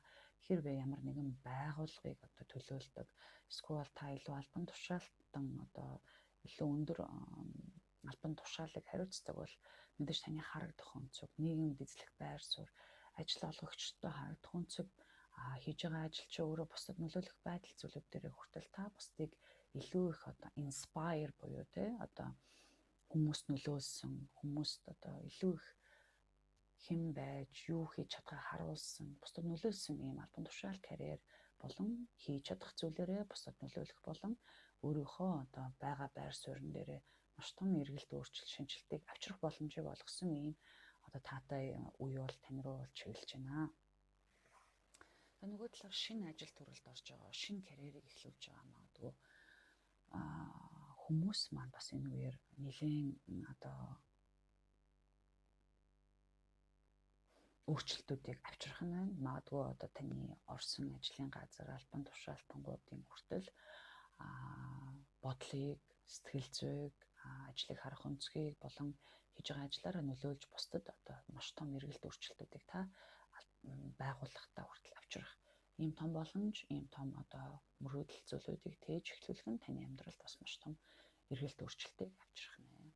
хэрвээ ямар нэгэн байгууллагыг одоо төлөөлдөг, эсвэл та илүү албан тушаалтан одоо илүү өндөр албан тушаалыг хариуцдаг бол мэдээж таны харагдах өнцөг, нийгэмд эзлэх байр суурь, ажил олгогчдод харагдах өнцөг, хийж байгаа ажил чи өөрөө бусдад нөлөөлөх байдал зүйлүүд дээр хүртэл та бусдыг илүү их одоо inspire буюу те одоо хүмүүст нөлөөлсөн, хүмүүст одоо илүү их хэн байж, юу хийж чадхаа харуулсан, бусдад нөлөөлсөн ийм албан тушаал карьер болон хийж чадах зүйлээрээ бусдад нөлөөлөх болон өөрийнхөө одоо байгаа байр суурин дээрээ маш том эргэлт өөрчлөлт шинжилтийг авчрах боломжийг олгосон ийм одоо таатай үе бол тань руу бол чиглэж байна. За нөгөө талаар шинэ ажил төрөлд орж байгаа, шинэ карьерийг эхлүүлж байгаа магадгүй хүмүүс маань бас энэ үеэр нэлээд одоо өөрчлөлтүүдийг авчрах нь байна. Магадгүй одоо таны орсон ажлын газар, албан тушаалтангуудын хүртэл бодлыг, сэтгэл зүйг, ажлыг харах өнцгийг болон хийж байгаа ажлаараа нөлөөлж бусдад одоо маш том эргэлт өөрчлөлтүүдийг та байгууллагатаа хүртэл авчрах ийм том боломж, ийм том одоо мөрөөдөл зүйлүүдийг тээж эхлүүлэх нь таны амьдралд бас маш том эргэлт өөрчлөлтийг авчрах нэ.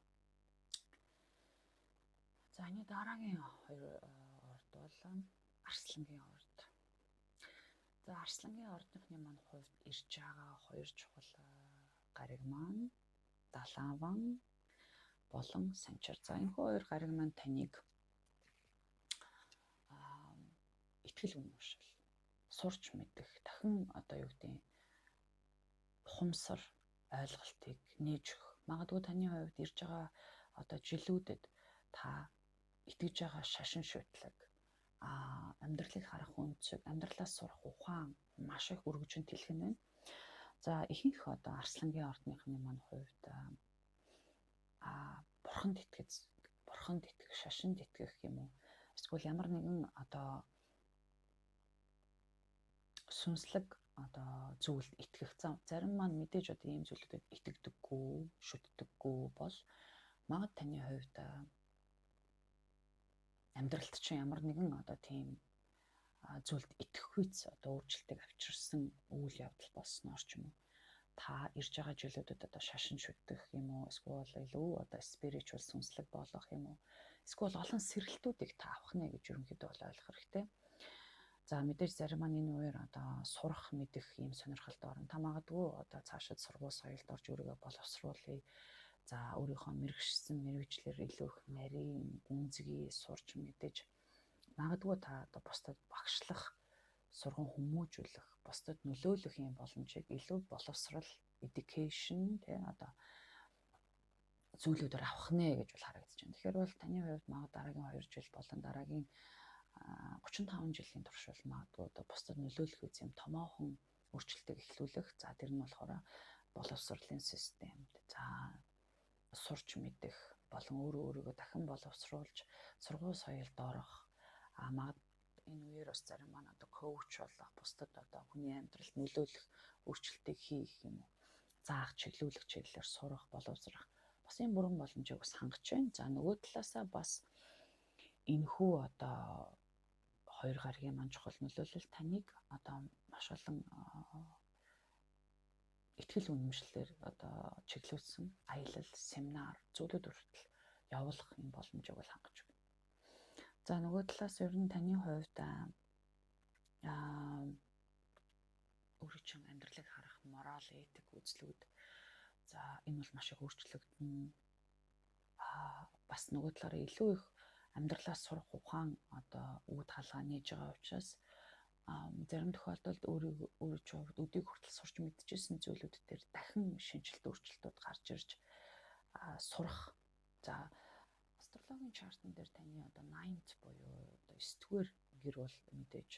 За энэ дараагийн хоёр орд бол Арслангийн орд. За Арслангийн ордныхны маань хувьд ирж байгаа хоёр чухал гариг маань Далааван болон Санчир. За энэ хоёр гариг маань таныг итгэл үнэмшил, сурч мэдэх, дахин одоо юу гэдэг ухамсар ойлголтыг нээж өгөх. Магадгүй таны хувьд ирж байгаа одоо жилүүдэд та итгэж байгаа шашин шүтлэг, амьдралыг харах өнцөг, амьдралаас сурах ухаан маш их өргөжин тэлхэн байна. За ихэнх одоо Арслангийн ордныхны маань хувьд бурханд итгэж, бурханд итгэх, шашинд итгэх юм уу? Эсвэл ямар нэгэн одоо сүнслэг одоо зүйлд итгэх. Зарим маань мэдээж одоо ийм зүйлүүдэд итгэдэггүй, шүтдэггүй бол магад таны хувьд амьдралд чинь ямар нэгэн одоо тийм зүйлд итгэхүйц одоо өөрчлөлтийг авчирсан үйл явдал болсноор ч юм уу та ирж байгаа жилүүдэд одоо шашин шүтдэх юм уу, эсвэл илүү одоо spiritual сүнслэг болох юм уу, Эсвэл олон сэрэлтүүдийг та авах нэ гэж ерөнхийдөө бол ойлгох хэрэгтэй. За мэдээж зарим маань энэ үеэр одоо сурах, мэдэх ийм сонирхолд орно. Та магадгүй одоо цаашид сургууль соёлд орж өөрийгөө боловсруулъя. За өөрийнхөө мэргэшсэн мэргэжлэр илүү их нарийн, гүнзгий сурч мэдэж магадгүй та одоо бусдад багшлах, сурган хүмүүжүүлэх, бусдад нөлөөлөх юм боломжийг илүү боловсрал, education тий одоо зүйлүүдээр авах нэ гэж бол харагдаж байна. Тэгэхээр бол таны хувьд магад дараагийн 2 жил болон дараагийн 35 жилийн турш бол магадгүй одоо бусдад нөлөөлөх үз юм томоохон өөрчлөлтийг эхлүүлэх. За тэр нь болохоор боловсролын системд за сурч мэдэх болон өөрөө өөрийгөө дахин боловсруулж сургууль соёлд орох, магад энэ үеэр бас зарим маань одоо коуч болох, бусдад одоо хүний амьдралд нөлөөлөх өөрчлөлтийг хийх юм уу, заах, чиглүүлэх чиглэлээр сурах, боловсрох бас энэ бүрэн боломжийг бас хангаж байна. За нөгөө талаасаа бас энэхүү одоо хоёр гарагийн маань чухал нөлөөлөл таныг одоо маш олон итгэл үнэмшлэлээр одоо чиглүүлсэн аялал, семинар, зүйлүүд хүртэл явуулах юм боломжийг бол хангаж байна. За нөгөө талаас ер нь таны хувьд өөрийн чинь амьдралыг харах морал, этик үзлүүд за энэ бол маш их өөрчлөгдөн. Бас нөгөө талаараа илүү их амьдралаас сурах ухаан одоо үүд хаалгаа нээж байгаа учраас зарим тохиолдолд өөрийн чинь хувьд өдийг хүртэл сурч мэдчихсэн зүйлүүд дээр дахин шинжилт өөрчлөлтүүд гарч ирж сурах. За астрологийн чартан дээр таны одоо 9th буюу одоо 9-р гэр бол мэдээж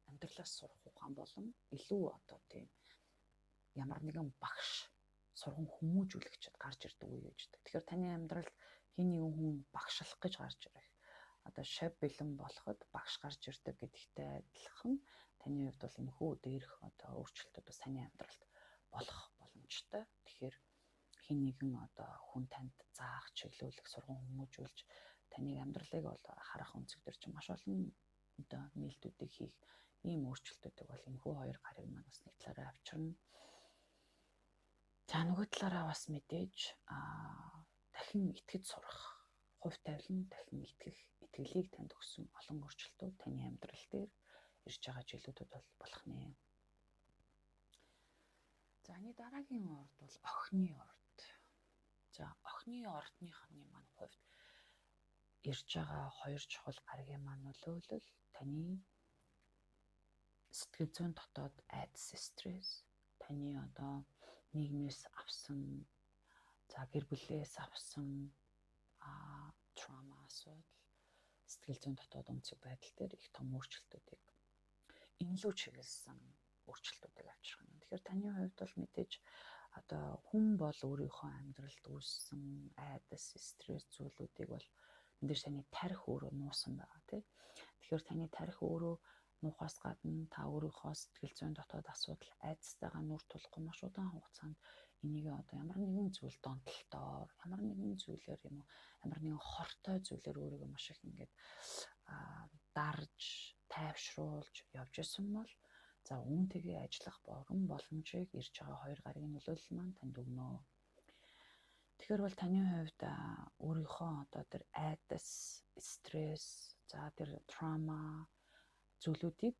амьдралаас сурах ухаан болон илүү одоо тийм ямар нэгэн багш сурган хүмүүжүүлэгчд гарч ирдэг үе гэж. Тэгэхээр таны амьдралд хэн нэгэн хүн багшлах гэж гарч ирэх. Одоо шав бэлэн болоход багш гарч ирдэг гэдэгтэй адилхан таны хувьд бол энэхүү дээрх одоо өөрчлөлтүүд бас таны амьдралд болох боломжтой. Тэгэхээр хэн нэгэн одоо хүн танд заах, чиглүүлэх, сурган хүмүүжүүлж таныг амьдралыг бол харах өнцөг төр чинь маш олон одоо нээлтүүдийг хийх ийм өөрчлөлтүүдийг бол энэхүү хоёр гарыг маань бас нэг талаараа авчирна. За нөгөө талаараа бас мэдээж дахин итгэж сурах, хувь тавилан дахин итгэх, итгэлийг танд өгсөн олон өөрчлөлтүүд таны амьдрал дээр ирж байгаа жилүүдэд бол болох нэ. За энэ дараагийн орд бол охины орд. За охины ордныхны маань хувьд ирж байгаа хоёр чухал гарагийн маань нөлөөлөл таны сэтгэл зүйн дотоод айдас, стресс, таны одоо нийгмээс авсан, за гэр бүлээс авсан траума асуудал, сэтгэл зүйн дотоод өнцөг байдал дээр их том өөрчлөлтүүдийг энэлүү чиглэсэн өөрчлөлтүүдийг авчрах юм. Тэгэхээр таны хувьд бол мэдээж одоо хүн бол өөрийнхөө амьдралд үүссэн айдас, стресс зүйлүүдийг бол мэдээж таны тарих өөрөө нуусан байгаа тий. Тэгэхээр таны тарих өөрөө нуухаас гадна та өөрийнхөө сэтгэл зүйн дотоод асуудал айдастайгаа нүүр тулахгүй маш удаан хугацаанд энийг одоо ямар нэгэн зүйл донтолтоор, ямар нэгэн зүйлээр юм уу, ямар нэгэн хортой зүйлээр өөрийгөө маш их ингээд дарж, тайвшруулж явж исэн бол за үүнтэйгээ ажиллах борон боломжийг ирж байгаа хоёр гарагийн нөлөөлөл маань танд өгнө. Тэгэхээр бол таны хувьд өөрийнхөө одоо тэр айдас, стресс, за тэр траума зүйлүүдийг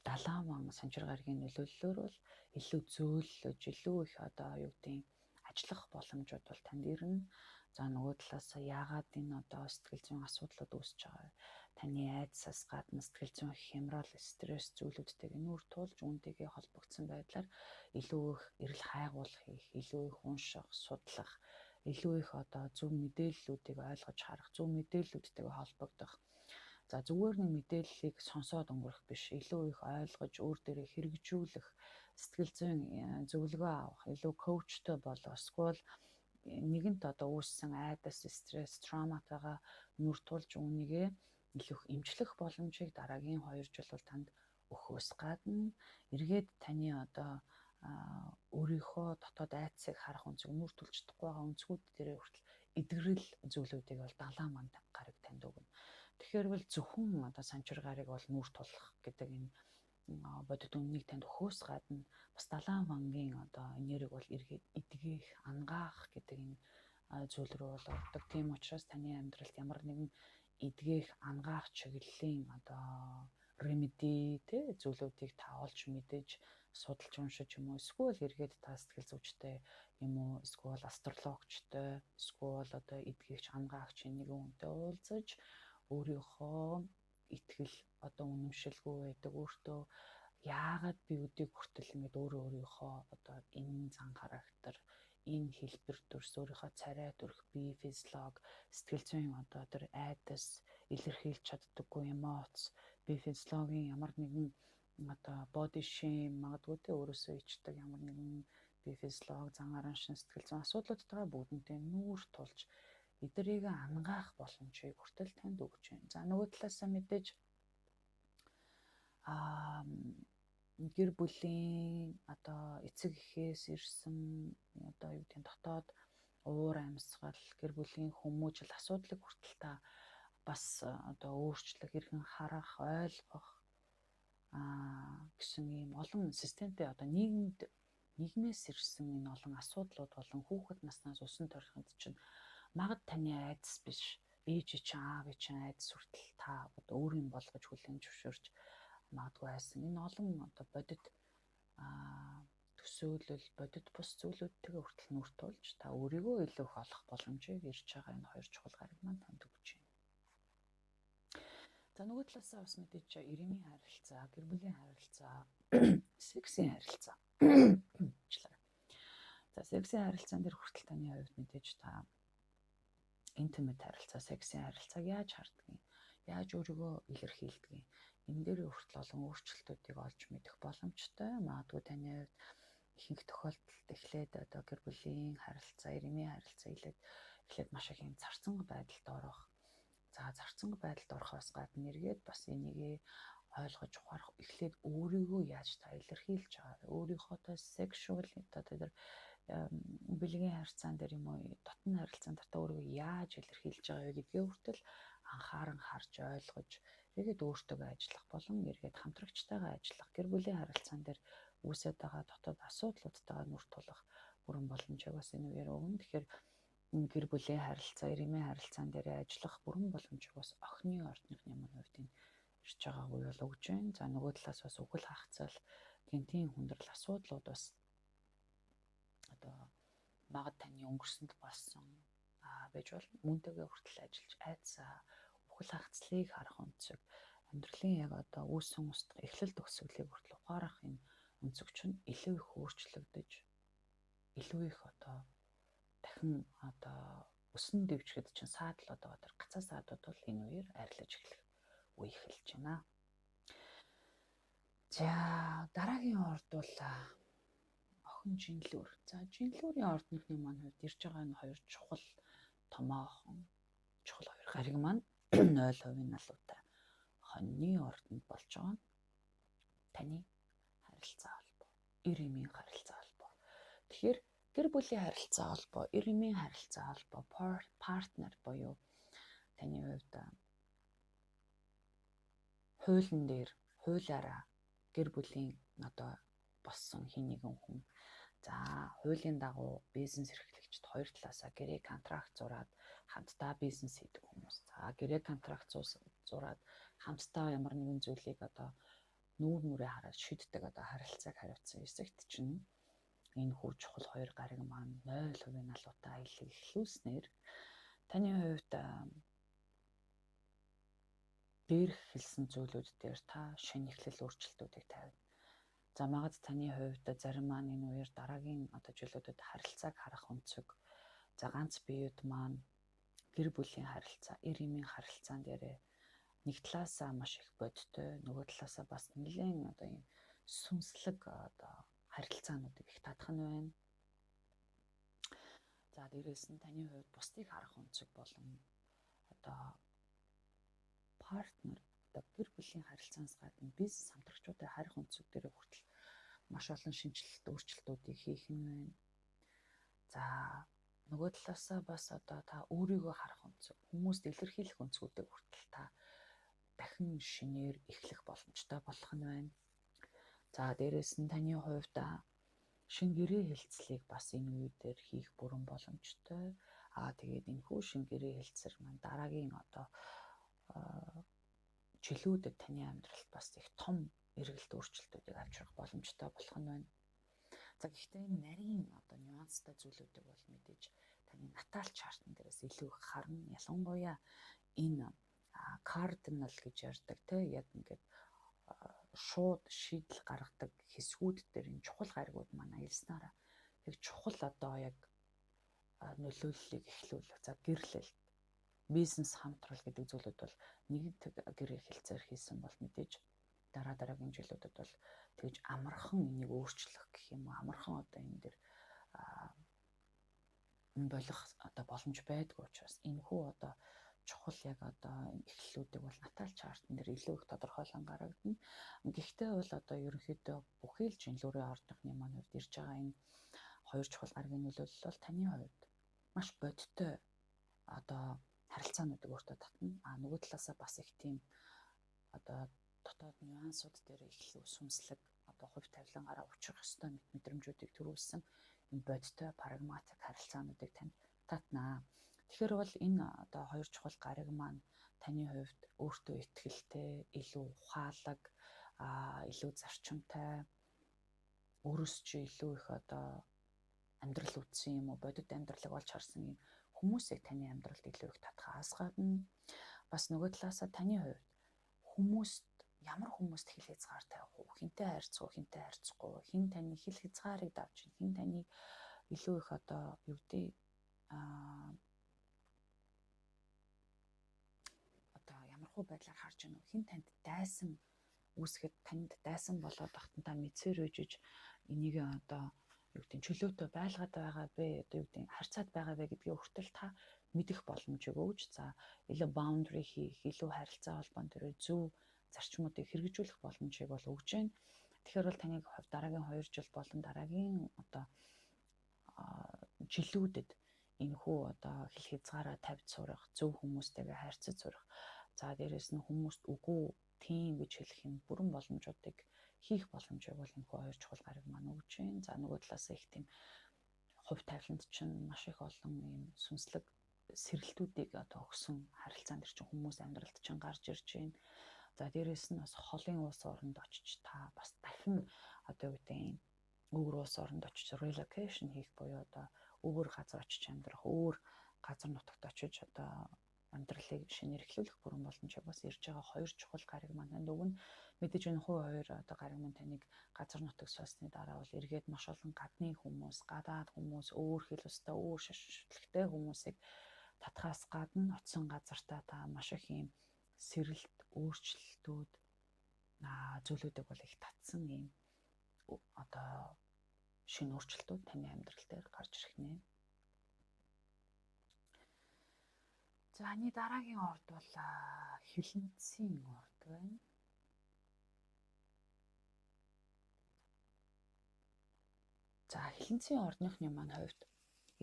далааван санчир гарагийн нөлөөллөөр бол илүү зөөллөж, илүү их одоо юу гэдгийг ажиллах боломжууд бол танд ирнэ. За нөгөө талаас яагаад энэ одоо сэтгэл зүйн асуудлууд үүсэж байгаа вэ? Таны айдсаас гадна сэтгэл зүйн хямрал, стресс зүйлүүдтэйг нүүр тулж үүнтэйгээ холбогдсон байдлаар илүү их эрэл хайгуул хийх, илүү их унших, судлах, илүү их одоо зөв мэдээллүүдийг ойлгож харах, зөв мэдээллүүдтэйгээ холбогдох. За зүгээр нэг мэдээллийг сонсоод өнгөрөх биш, илүү их ойлгож өөр дээрээ хэрэгжүүлэх, сэтгэл зүйн зөвлөгөө авах, илүү коучтой болох, эсвэл нэгэнт одоо үүссэн айдас, стресс, травматайгаа нүүр тулж үүнийгээ илүү их эмчлэх боломжийг дараагийн 2 жил бол танд өгөхөөс гадна эргээд таны одоо өөрийнхөө дотоод айдсыг харах өнцөг, нүүр тулж чадахгүй байгаа өнцгүүд дээрээ хүртэл эдгэрэл зүйлүүдийг бол далаа манд гараг танд өгнө. Тэгэхээр бол зөвхөн одоо санчир гарыг бол нүүр тулах гэдэг энэ бодит үннийг танд өгөхөөс гадна бас далайн вангийн одоо энерги бол эргээд эдгэх, ангаах гэдэг энэ зүйл рүү бол ордог. Тийм учраас таны амьдралд ямар нэгэн эдгэх, ангаах чиглэлийн одоо remedy тэ зүйлүүдийг та олж мэдэж, судалж уншиж юм уу, эсвэл эргээд та сэтгэл зүйчтэй юм уу, эсвэл астрологчтой, эсвэл одоо эдгэгч, ангаагч нэгэн хүнтэй уулзаж өөрийнхөө итгэл одоо үнэмшилгүй байдаг, өөртөө яагаад би өдийг хүртэл ингэж өөрөө өөрийнхөө одоо энэ зан характер, энэ хэлбэр дүрс, өөрийнхөө царай төрх, бие физиолог, сэтгэл зүйн одоо тэр айдас, илэрхийлж чаддаггүй эмоц, бие физиологийн ямар нэгэн одоо body shame магадгүй те өөрөөсөө ичдэг ямар нэгэн бие физиолог, зан араншин, сэтгэл зүйн асуудлуудтайгаа бүгдэнтэй нүүр тулж эдгэрийг ангаах боломжийг хүртэл танд өгч байна. За нөгөө талаасаа мэдээж гэр бүлийн одоо эцэг эхээс ирсэн одоо юу гэдэг дотоод уур амьсгал, гэр бүлийн хүмүүжил асуудлыг хүртэл та бас одоо өөрчлөх, эргэн харах, ойлгох гэсэн ийм олон системтэй одоо нийгэмд нийгмээс ирсэн энэ олон асуудлууд болон хүүхэд наснаас усан төрөхөнд чинь магад таны айдас биш, ээж чинь, аав чинь айдас хүртэл та одоо өөр юм болгож хүлээн зөвшөөрч магадгүй айсан. Энэ олон одоо бодит төсөөлөл, бодит бус зүйлүүдтэйгээ хүртэл нүр тулж та өөрийгөө илүү их олох боломжийг ирж байгаа энэ хоёр чухал гариг маань танд өгч байна. За нөгөө талаасаа бас мэдээж ирэмийн харилцаа, гэр бүлийн харилцаа, сексийн харилцаа. За сексийн харилцаан дээр хүртэл таны хувьд мэдээж та intimate харилцаа, сексийн харилцааг яаж хардгийг, яаж өөрийгөө илэрхийлдгийг, энэ дээр хүртэл олон өөрчлөлтүүдийг олж мэдэх боломжтой. Магадгүй таны хувьд ихэнх тохиолдолд эхлээд одоо гэр бүлийн харилцаа, ирэмийн харилцаа эхлээд маш их юм зарцанг байдалд орох. За зарцанг байдалд орохоос гадна эргээд бас энийгээ ойлгож ухаарах, эхлээд өөрийгөө яаж та илэрхийлж байгаа вэ? Өөрийнхөө sexual одоо тэр бэлгийн харилцаан дээр юм уу, дотны харилцаан дээр та өөрийгөө яаж илэрхийлж байгаа вэ гэдгээ хүртэл анхааран харж ойлгож, эргээд өөртөө ажиллах болон эргээд хамтрагчтайгаа ажиллах, гэр бүлийн харилцаан дээр үүсээд байгаа дотоод асуудлуудтайгаа нүр тулах бүрэн боломжийг бас энэ үеэр өгнө. Тэгэхээр гэр бүлийн харилцаа, ирэмийн харилцаан дээр ажиллах бүрэн боломжийг бас охины ордныхны маань хувьд энэ ирж байгаа үе бол өгж байна. За нөгөө талаас бас үхэл хахацал, гэнтийн хүндрэл асуудлууд бас одоо магад таны өнгөрсөнд болсон байж бол мөнтэйгээ хүртэл ажиллаж айдсаа, үхэл хахацлыг харах өнцөг, амьдралын яг одоо үүсэн устдах эхлэл төгсгөлийг хүртэл ухаарах энэ өнцөг чинь илүү их өөрчлөгдөж, илүү их одоо дахин одоо өсөн дэвжихэд чинь саадал одоо тэр гацаа саадууд бол энэ үеэр арилаж эхлэх үе эхэлж байна. За дараагийн орд бол охин жинлүүр. За жинлүүрийн ордныхны маань хувьд ирж байгаа энэ хоёр чухал томоохон чухал хоёр гариг маань 0% налуутай хоньны ордонд болж байгаа нь таны харилцаа холбоо, эр эмийн харилцаа холбоо. Тэгэхээр гэр бүлийн харилцаа холбоо, эр эмийн харилцаа холбоо, партнер буюу таны хувьд хуулийн дээр хуулиараа гэр бүлийн одоо болсон хин нэгэн хүн. За хуулийн дагуу бизнес эрхлэгчд хоёр талаасаа гэрээ контракт зураад хамтдаа бизнес хийдэг хүмүүс. За гэрээ контракт зураад хамтдаа ямар нэгэн зүйлийг одоо нүүр нүрээ хараад шийддэг одоо харилцааг хариуцсан хэсэгт чинь энэ хүү чухал хоёр гариг маань 0% налуутай аяллыг эхлүүлснээр таны хувьд дээрх хэлсэн зүйлүүд дээр та шинэ эхлэл өөрчлөлтүүдийг тавина. За магад таны хувьд зарим маань энэ үеэр дараагийн одоо жилүүдэд харилцааг харах өнцөг. За ганц биеуд маань гэр бүлийн харилцаа, эр эмийн харилцаан дээрээ нэг талаасаа маш их бодтой, нөгөө талаасаа бас нэлээд одоо ийм сүнслэг одоо харилцаануудыг их татах нь байна. За дээрээс нь таны хувьд бусдыг харах өнцөг болон одоо партнер одоо гэр бүлийн харилцаанаас гадна бизнес хамтрагчуудаа харих өнцөг дээр хүртэл маш олон шинэчлэлт өөрчлөлтүүдийг хийх нь байна. За нөгөө талаасаа бас одоо та өөрийгөө харах өнцөг, хүмүүст илэрхийлэх өнцгүүдийг хүртэл та дахин шинээр эхлэх боломжтой болох нь байна. За дээрээс нь таны хувьд шинэ гэрээ хэлцлийг бас энэ үе дээр хийх бүрэн боломжтой. Тэгээд энэхүү шинэ гэрээ хэлцэр маань дараагийн одоо жилүүдэд таны амьдралд бас их том эргэлт өөрчлөлтүүдийг авчрах боломжтой болох нь байна. За гэхдээ энэ нарийн одоо нюанстай зүйлүүдийг бол мэдээж таны natal chart ан дээрээс илүү их харна. Ялангуяа энэ cardinal гэж ярьдаг те, яг ингээд шууд шийдэл гаргадаг хэсгүүд дээр энэ чухал гаригууд маань аялснараа яг чухал одоо яг нөлөөллийг эхлүүлэх. За, гэрлэлт, бизнес хамтрал гэдэг зүйлүүд бол нэг гэрээ хэлцээр хийсэн бол мэдээж дараа дараагийн жилүүдэд бол тэгж амархан энийг өөрчлөх гэх юм уу, амархан одоо энэ дээр болох одоо боломж байдгүй учраас энэхүү одоо чухал яг одоо эхлэлүүдийг бол natal chart ан дээр илүү их тодорхойлон гаргагдана. Гэхдээ бол одоо ерөнхийдөө бүхий л жинлүүрийн ордныхны маань хувьд ирж байгаа энэ хоёр чухал гаригийн нөлөөлөл бол таны хувьд маш бодиттой одоо харилцаануудыг өөртөө татна. А нөгөө талаасаа бас их тийм одоо дотоод нюансууд дээр их сүнслэг одоо хувь тавилангаараа учрах ёстой мэдрэмжүүдийг төрүүлсэн энэ бодиттой прагматик харилцаануудыг танд татнаа. Тэгэхээр бол энэ одоо хоёр чухал гариг маань таны хувьд өөртөө итгэлтэй, илүү ухаалаг, илүү зарчимтай, өөрөөс чи илүү их одоо амьдрал үтсэн юм уу, бодит амьдралыг олж харсан юм хүмүүсийг таны амьдралд илүү их татхаас гадна бас нөгөө талаасаа таны хувьд хүмүүст, ямар хүмүүст хил хязгаар тавих уу, хэнтэй харьцах уу, хэнтэй харьцахгүй, хэн таны хил хязгаарыг давж, хэн таныг илүү их одоо юу гэдэг одоо ямархуу байдлаар харж байна уу, хэн танд дайсан үүсгэхэд, танд дайсан болоод багтан та мэдсээр өжиж энийг одоо юу гэдэг чөлөөтэй байлгаад байгаа бэ, одоо юу гэдэг харьцаад байгаа вэ гэдгийг хүртэл та мэдэх боломжийг өгж, за, илүү boundary хийх, илүү харилцаа холбоон дээр зөв зарчмуудыг хэрэгжүүлэх боломжийг бол өгж байна. Тэгэхээр бол таны хувьд дараагийн 2 жил болон дараагийн одоо жилүүдэд энэхүү одоо хил хязгаараа тавьж сурах, зөв хүмүүстэйгээ харьцаж сурах, за, дээрэс нь хүмүүст үгүй, тийм гэж хэлэх юм бүрэн боломжуудыг хийх боломжийг бол энэхүү хоёр чухал гариг маань өгж байна. За, нөгөө талаас их тийм хувь тавиланд чинь маш их олон ийм сүнслэг сэрэлтүүдийг одоо өгсөн харилцаанд тэр чинь хүмүүс амьдралд чинь гарч ирж байна. За, дээрэс нь бас холын улс оронд очиж та бас дахин одоо юу гэдэг юм өөр улс оронд очиж relocation хийх буюу одоо өөр газар очиж амьдрах, өөр газар нутагт очиж одоо амьдралыг шинээр эхлүүлэх бүрэн боломжийг бас ирж байгаа хоёр чухал гариг маань танд өгнө. Мэдээж энэ хувь хоёр одоо гариг маань таныг газар нутаг сольсны дараа бол эргээд маш олон гадны хүмүүс, гадаад хүмүүс, өөр хэл устай, өөр шашин шүтлэгтэй хүмүүсийг татхаас гадна очисон газартаа та маш их юм сэрэлт, өөрчлөлтүүд, зүйлүүдийг бол их татсан юм одоо шинэ өөрчлөлтүүд таны амьдрал дээр гарч ирэх нэ. За, энэ дараагийн орд бол хилэнцийн орд байна. За, хилэнцийн ордныхны маань хувьд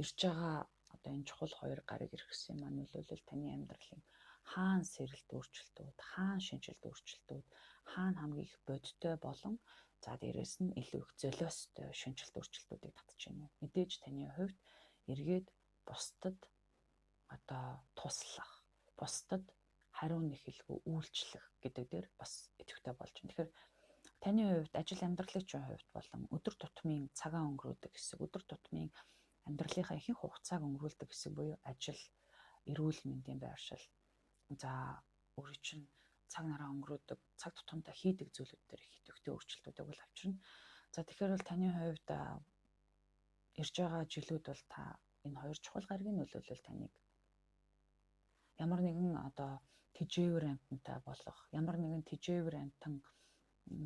ирж байгаа одоо энэ чухал хоёр гариг эргэсэн маань нөлөөлөл таны амьдралын хаана сэрэлт өөрчлөлтүүд, хаана шинэчлэлт өөрчлөлтүүд, хаана хамгийн их бодиттой болон за, дээрэс нь илүү их золиостой шинэчлэлт өөрчлөлтүүдийг татж байна. Мэдээж таны хувьд эргээд бусдад одоо туслах, бусдад хариу нэхэлгүй үйлчлэх гэдэг дээр бас идэвхтэй болж байна. Тэгэхээр таны хувьд ажил амьдралын чинь хувьд болон өдөр тутмын цагаан өнгөрөөдөг хэсэг, өдөр тутмын амьдралынхаа ихэнх хугацааг өнгөрүүлдэг хэсэг буюу ажил, эрүүл мэндийн байршил, за, өөрийн чинь цаг нараа өнгөрөөдөг, цаг тутамдаа хийдэг зүйлүүд дээр их идэвхтэй өөрчлөлтүүдийг бол авчирна. За, тэгэхээр бол таны хувьд ирж байгаа жилүүд бол та энэ хоёр чухал гаригийн нөлөөлөл таныг ямар нэгэн одоо тэжээвэр амьтантай болох, ямар нэгэн тэжээвэр амьтан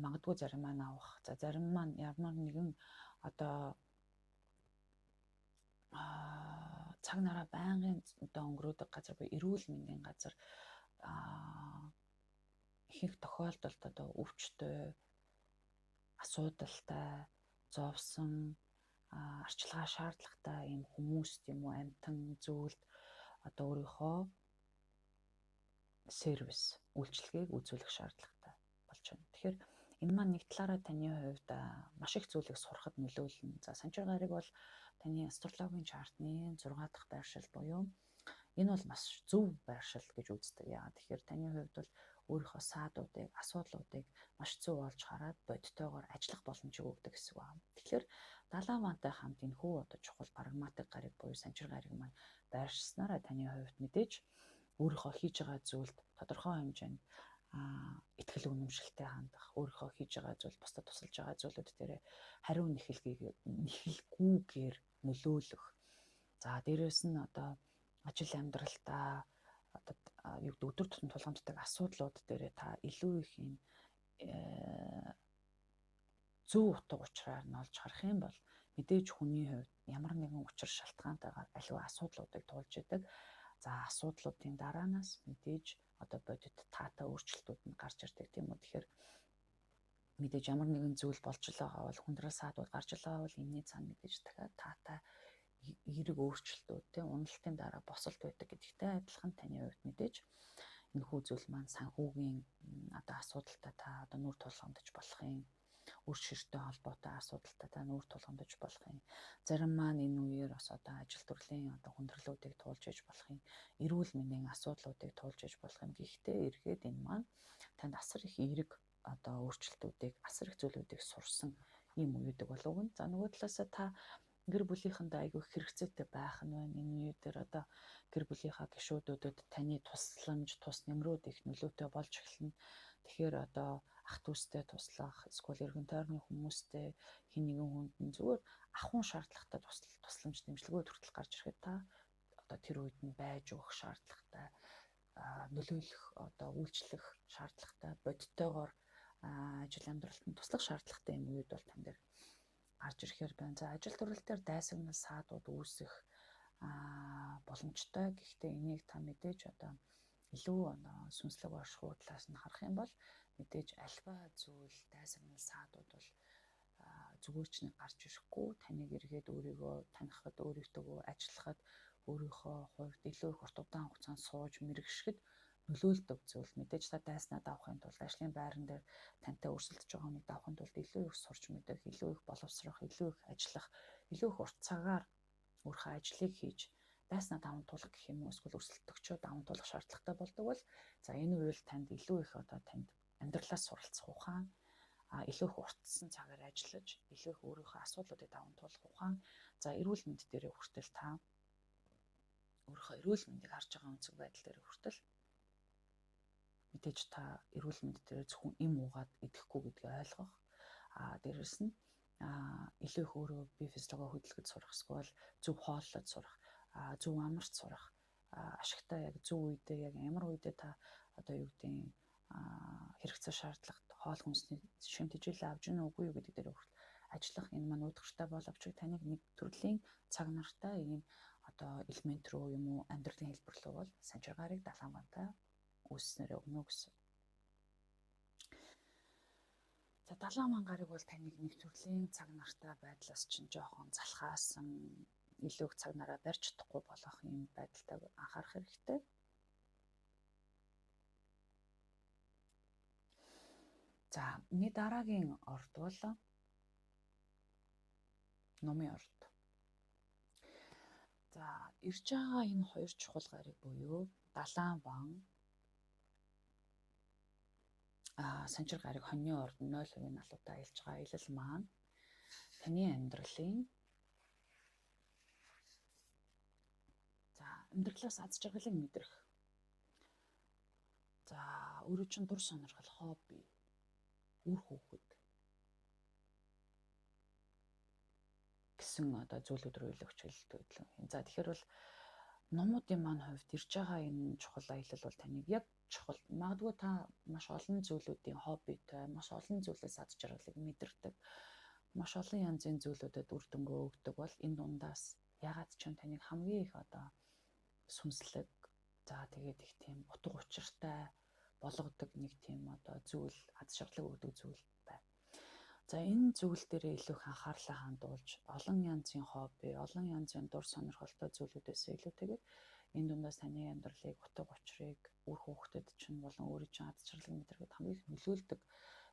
магадгүй зарим маань авах, за, зарим маань ямар нэгэн одоо цаг нараа байнгын одоо өнгөрөөдөг газар буюу эрүүл мэндийн газар, ихэнх тохиолдолд одоо өвчтөй, асуудалтай, зовсон, арчилгаа шаардлагатай ийм хүмүүст юм уу, амьтан зүйлд одоо өөрийнхөө сервис үйлчилгээг үзүүлэх шаардлагатай болж байна. Тэгэхээр энэ маань нэг талаараа таны хувьд маш их зүйлийг сурахад нөлөөлнө. За, санчир гариг бол таны астрологийн чартны 6 дахь байршил буюу энэ бол маш зөв байршил гэж үздэг. Яагаад тэгэхээр таны хувьд бол өөрийнхөө саадуудыг, асуудлуудыг маш зөв олж хараад бодитойгоор ажиллах боломжийг өгдөг гэсэн үг байна. Тэгэхээр далайн вантай хамт энэ хүү одоо чухал прагматик гариг буюу санчир гариг маань байршснараа таны хувьд мэдээж өөрийнхөө хийж байгаа зүйлд тодорхой хэмжээнд итгэл үнэмшилтэй хандах, өөрийнхөө хийж байгаа зүйл, бусдад тусалж байгаа зүйлүүд дээр хариу нэхэлгүйгээр нөлөөлөх. За дээрээс нь одоо ажил амьдралтаа одоо юу гэдэг өдөр тутам тулгамддаг асуудлууд дээр та илүү их юм зөв утга учраар нь олж харах юм бол мэдээж хүний хувьд ямар нэгэн учир шалтгаантайгаар аливаа асуудлуудыг туулж идэг. За асуудлуудын дараанаас мэдээж одоо бодит таатай өөрчлөлтүүд нь гарч ирдэг, тийм үү. Тэгэхээр мэдээж ямар нэгэн зүйл болж л байгаа бол хүндрэл саадууд гарч л байгаа бол энэний цаана мэдээж дахиад таатай эерэг өөрчлөлтүүд, тийм уналтын дараа босолт байдаг гэдэгтэй адилхан таны хувьд мэдээж энэхүү зүйл маань санхүүгийн одоо асуудалтай та одоо нүүр тулгамдж болох юм, үр ширтэй холбоотой асуудалтай та нүүр тулгамдж болох юм. Зарим маань энэ үеэр бас одоо ажил төрлийн одоо хүндрэлүүдийг туулж иж болох юм, эрүүл мэндийн асуудлуудыг туулж иж болох юм. Гэхдээ эргээд энэ маань танд асар их эерэг одоо өөрчлөлтүүдийг, асар их зүйлүүдийг сурсан ийм үеүдэг болов гэн. За нөгөө талаасаа та гэр бүлийнхэндээ айгүй хэрэгцээтэй байх нь байна. Энэ үе дээр одоо гэр бүлийнхаа гишүүдүүдэд таны тусламж, тус нэмрүүд их нөлөөтэй болж эхэлнэ. Тэгэхээр одоо ах дүүстэй туслах, эсвэл эргэн тойрны хүмүүстэй хин нэгэн хүнд нь зүгээр ахуйн шаардлагатай тусламж дэмжлэгөө төртөл гарч ирэхэд та одоо тэр үед нь байж өгөх шаардлагатай, нөлөөлөх одоо үйлчлэх шаардлагатай, бодитойгоор ажил амьдралд нь туслах шаардлагатай юм үед бол тань дээр гарч ирэхээр байна. За ажил төрөл дээр дайсагнал саадууд үүсэх боломжтой. Гэхдээ энийг та мэдээж одоо илүү сүнслэг оршихуй талаас нь харах юм бол мэдээж альва зүйл дайсагнал саадууд бол зүгээр ч нэг гарч ирэхгүй, таныг эргээд өөрийгөө танихад, өөрийгөө ажиллахад, өөрийнхөө хувьд илүү их урт удаан хугацаанд сууж мэрэгшихэд нөлөөлдөг зүйл. Мэдээж та дайснаа давахын тулд ажлын байран дээр тантай өрсөлдөж байгаа хүнийг давахын тулд илүү их сурч мэдэх, илүү их боловсрох, илүү их ажиллах, илүү их урт цагаар өөрийнхөө ажлыг хийж дайснаа даван туулах гэх юм уу, эсвэл өрсөлдөгчөө даван туулах шаардлагатай болдог бол за энэ үйл танд илүү их одоо танд амьдралаас суралцах ухаан, илүү их уртсан цагаар ажиллаж, илүү их өөрийнхөө асуудлуудыг даван туулах ухаан, за эрүүл мэнд дээрээ хүртэл та өөрийнхөө эрүүл мэндийг харж байгаа өнцөг байдал дээр хүртэл мэдээж та эрүүл мэнд дээр зөвхөн эм уугаад идэхгүй гэдгийг ойлгох. Дээрэс нь илүү их өөрөө бие физиологи хөдөлгөж сурах, эсвэл зөв хооллож сурах, зөв амарч сурах, ашигтай яг зөв үедээ яг ямар үедээ та одоо юу гэдгийг хэрэгцээ шаардлагат хоол хүнсний шим тэжээлээ авч гэнэ үгүй юу гэдэг дээр хүртэл ажиллах. Энэ маань удирдахтай боловч таныг нэг төрлийн цаг нартай ийм одоо элемент рүү юм уу амьдралын хэлбэр рүү бол санчир гарыг далайн вантай үүсснээр өгнө гэсэн. За далайн ван гарыг бол таныг нэг төрлийн цаг нартай байдлаас чинь жоохон залхаасан, илүү их цаг нараа барьж чадахгүй болох юм байдалтай анхаарах хэрэгтэй. За миний дараагийн орд бол нумын орд. За ирж байгаа энэ хоёр чухал гариг буюу далайн ван, санчир гариг хоньны орд 0% налуудаа аялж байгаа аялал маань таны амьдралын за амьдралаас аз жаргалыг мэдрэх. За өөрөө чинь дур сонирхол, хобби, үр хүүхэд гэсэн одоо зүйлүүд рүү илүү хичээлдэг юм. За тэгэхээр бол номуудын маань хувьд ирж байгаа энэ чухал аялал бол таныг яг чухал. Магадгүй та маш олон зүйлүүдийн хоббитой, маш олон зүйлээс аз жаргалыг мэдэрдэг, маш олон янзын зүйлүүдэд үр дүнгээ өгдөг бол энэ дундаас ягаад ч юм таныг хамгийн их одоо сүнслэг, за тэгээд их тийм утга учиртай болгодог нэг тийм одоо зүйл, аз жаргалыг өгдөг зүйл байна. За энэ зүйл дээрээ илүү их анхаарлаа хандуулж, олон янзын хобби, олон янзын дур сонирхолтой зүйлүүдээс илүүтэйгээр энэ дундаас таны амьдралыг, утга учирыг, үр хүүхдэд чинь болон өөрийн чинь аз жаргалыг мэдрэхэд хамгийн их нөлөөлдөг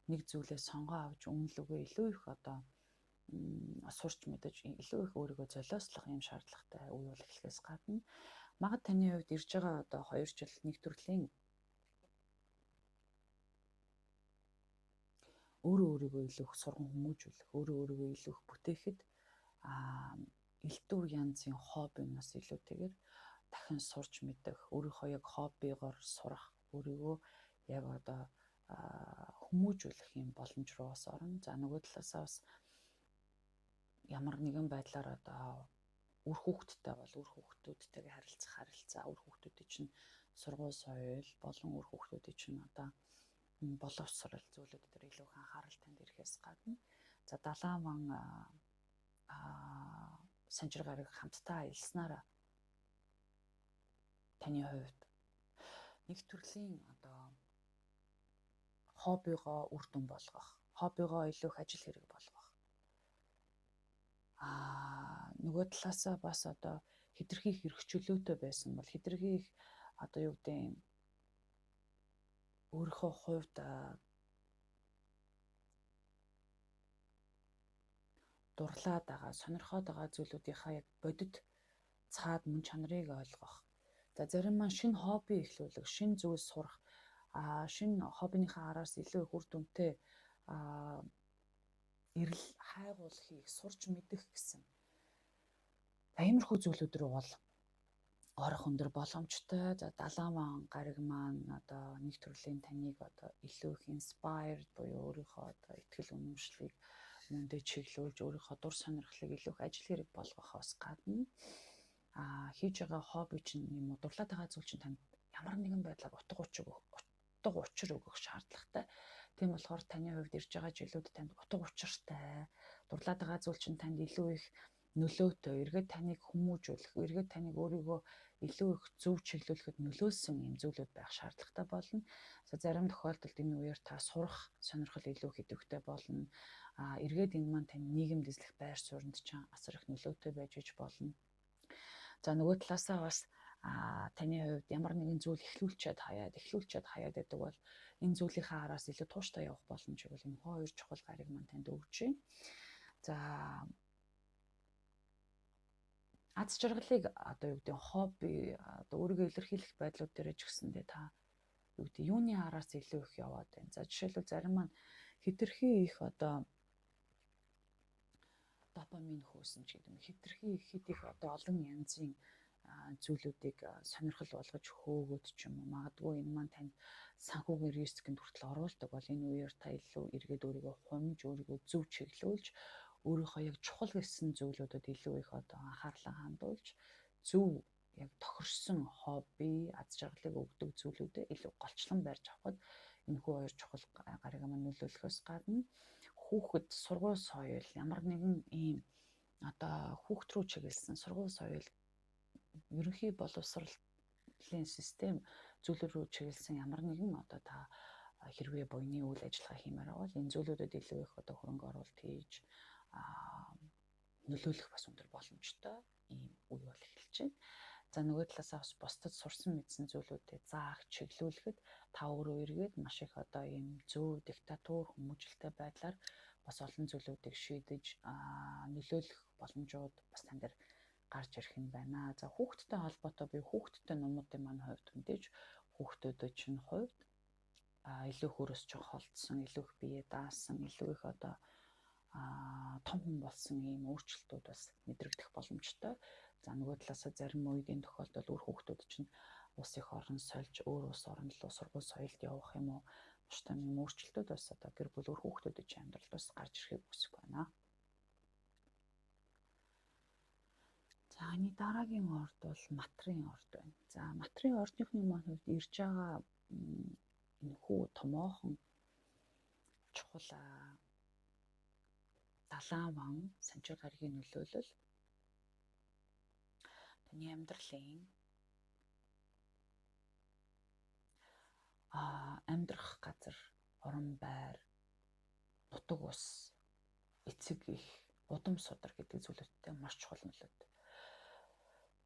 нэг зүйлээ сонгоо авч үнэлүүгээ илүү их одоо сурч мэдэж илүү их өөрийгөө золиослох юм шаардлагатай үе бол эхлэхээс гадна магад таны хувьд ирж байгаа одоо 2 жил нэг төрлийн өөрөө өөрийгөө илүү их сурган хүмүүжүүлэх, өөрөө өөрийгөө илүү их бүтээхэд элдв янзын хоббинаас илүүтэйгээр дахин сурч мэдэх, өөрийнхөө яг хоббигоор сурах, өөрийгөө яг одоо хүмүүжүүлэх юм боломж руу бас орно. За нөгөө талаасаа бас ямар нэгэн байдлаар одоо үр хүүхэдтэй бол үр хүүхдүүдтэйгээ харилцах харилцаа, үр хүүхдүүдийн чинь сургууль соёл болон үр хүүхдүүдийн чинь одоо боловсрал зүйлүүд дээр илүү их анхаарал танд ирэхээс гадна за далайн ван санжир гараг хамтдаа аялснараа таны хувьд нэг төрлийн одоо хоббигоо үр дүн болгох, хоббигоо илүү их ажил хэрэг болгох. Нөгөө талаасаа бас одоо хэтэрхий их эрх чөлөөтэй байсан бол хэтэрхий их одоо юу гэдэг юм өөрийнхөө хувьд дурлаад байгаа, сонирхоод байгаа зүйлүүдийнхаа яг бодит цаад мөн чанарыг ойлгох. За зарим маань шинэ хобби эхлүүлэх, шинэ зүйл сурах, шинэ хоббиныхаа араас илүү их үр дүнтэй эрэл хайгуул хийх, сурч мэдэх гэсэн. Иймэрхүү зүйлүүд рүү бол орох өндөр боломжтой. За далайн ван гариг маань одоо нэг төрлийн таныг одоо илүү их inspired буюу өөрийнхөө одоо итгэл үнэмшлийг мөндөө чиглүүлж, өөрийнхөө дур сонирхлыг илүү их ажил хэрэг болгохоос гадна хийж байгаа хобби чинь юм уу, дурлаад байгаа зүйл чинь танд ямар нэгэн байдлаар утга учир өгөх шаардлагатай. Тийм болохоор таны хувьд ирж байгаа жилүүд танд утга учиртай, дурлаад байгаа зүйл чинь танд илүү их нөлөөтэй, эргээд таныг хүмүүжүүлэх, эргээд таныг өөрийгөө илүү их зөв чиглүүлэхэд нөлөөлсөн юм зүйлүүд байх шаардлагатай болно. За зарим тохиолдолд энэ үеэр та сурах сонирхол илүү их идэвхтэй болно. Эргээд энэ маань тань нийгэмд эзлэх байр сууринд ч асар их нөлөөтэй байж иж болно. За нөгөө талаасаа бас таны хувьд ямар нэгэн зүйл эхлүүлчихэд хаяад байдаг бол энэ зүйлийнхээ араас илүү тууштай явах боломжийг бол энэ хоёр чухал гариг маань танд өгч байна. За аз жаргалыг одоо юу гэдэг хобби одоо өөрийгөө илэрхийлэх байдлууд дээр ч гэсэндээ та юу гэдэг юуны араас илүү их яваад байна. За жишээлбэл зарим маань хэтэрхий их одоо допамин хөөсөн ч гэдэг юм. Хэтэрхий их хэд их одоо олон янзын зүйлүүдийг сонирхол болгож хөөгөөд ч юм уу. Магадгүй энэ маань танд санхүүгийн рискэнд хүртэл оруулдаг бол энэ үеэр та илүү эргээд өөрийгөө хумж, өөрийгөө зөв чиглүүлж, өөрийнхөө яг чухал гэсэн зүйлүүдэд илүү их одоо анхаарлаа хандуулж, зөв яг тохирсон хобби, аз жаргалыг өгдөг зүйлүүдэд илүү голчлон барьж авахад энэхүү хоёр чухал гариг маань нөлөөлөхөөс гадна хүүхэд сургууль соёл ямар нэгэн ийм одоо хүүхд рүү чиглэсэн сургууль соёл ерөнхий боловсролын систем зүйлүүд рүү чиглэсэн ямар нэгэн одоо та хэрвээ буйны үйл ажиллагаа хиймээр байвал энэ зүйлүүдэд илүү их одоо хөрөнгө оруулалт хийж нөлөөлөх бас өндөр боломжтой ийм үе бол эхэлж байна. За нөгөө талаасаа бас бусдад сурсан мэдсэн зүйлүүдэд заах, чиглүүлэхэд та өөрөө эргээд маш их одоо ийм зөв диктатур хүмүүжлэлтэй байдлаар бас олон зүйлүүдийг шийдэж нөлөөлөх боломжууд бас тань дээр гарч ирэх юм байна. За хүүхдтэй холбоотой би хүүхдтэй номуудын маань хувьд мэдээж хүүхдүүдэд чинь хувьд илүү хөрөөс чинь холдсон, илүү их бие даасан, илүү их одоо том хүн болсон ийм өөрчлөлтүүд бас мэдрэгдэх боломжтой. За нөгөө талаасаа зарим үеийн тохиолдолд үр хүүхдүүд чинь улс их орон сольж өөр улс орон руу сургууль соёлд явах юм уу? Тустай юм өөрчлөлтүүд бас одоо гэр бүл үр хүүхдүүдийн чинь амьдралд бас гарч ирэхийг хүсэх байна. За энэ дараагийн орд бол матрын орд байна. За матрын ордныхны маань хувьд ирж байгаа энэ хүү томоохон чухал далайн ван санчир гаригийн нөлөөлөл таны амьдралын амьдрах газар, орон байр, нутаг ус, эцэг их, удам судар гэдэг зүйлүүдтэй маш чухал нөлөөтэй.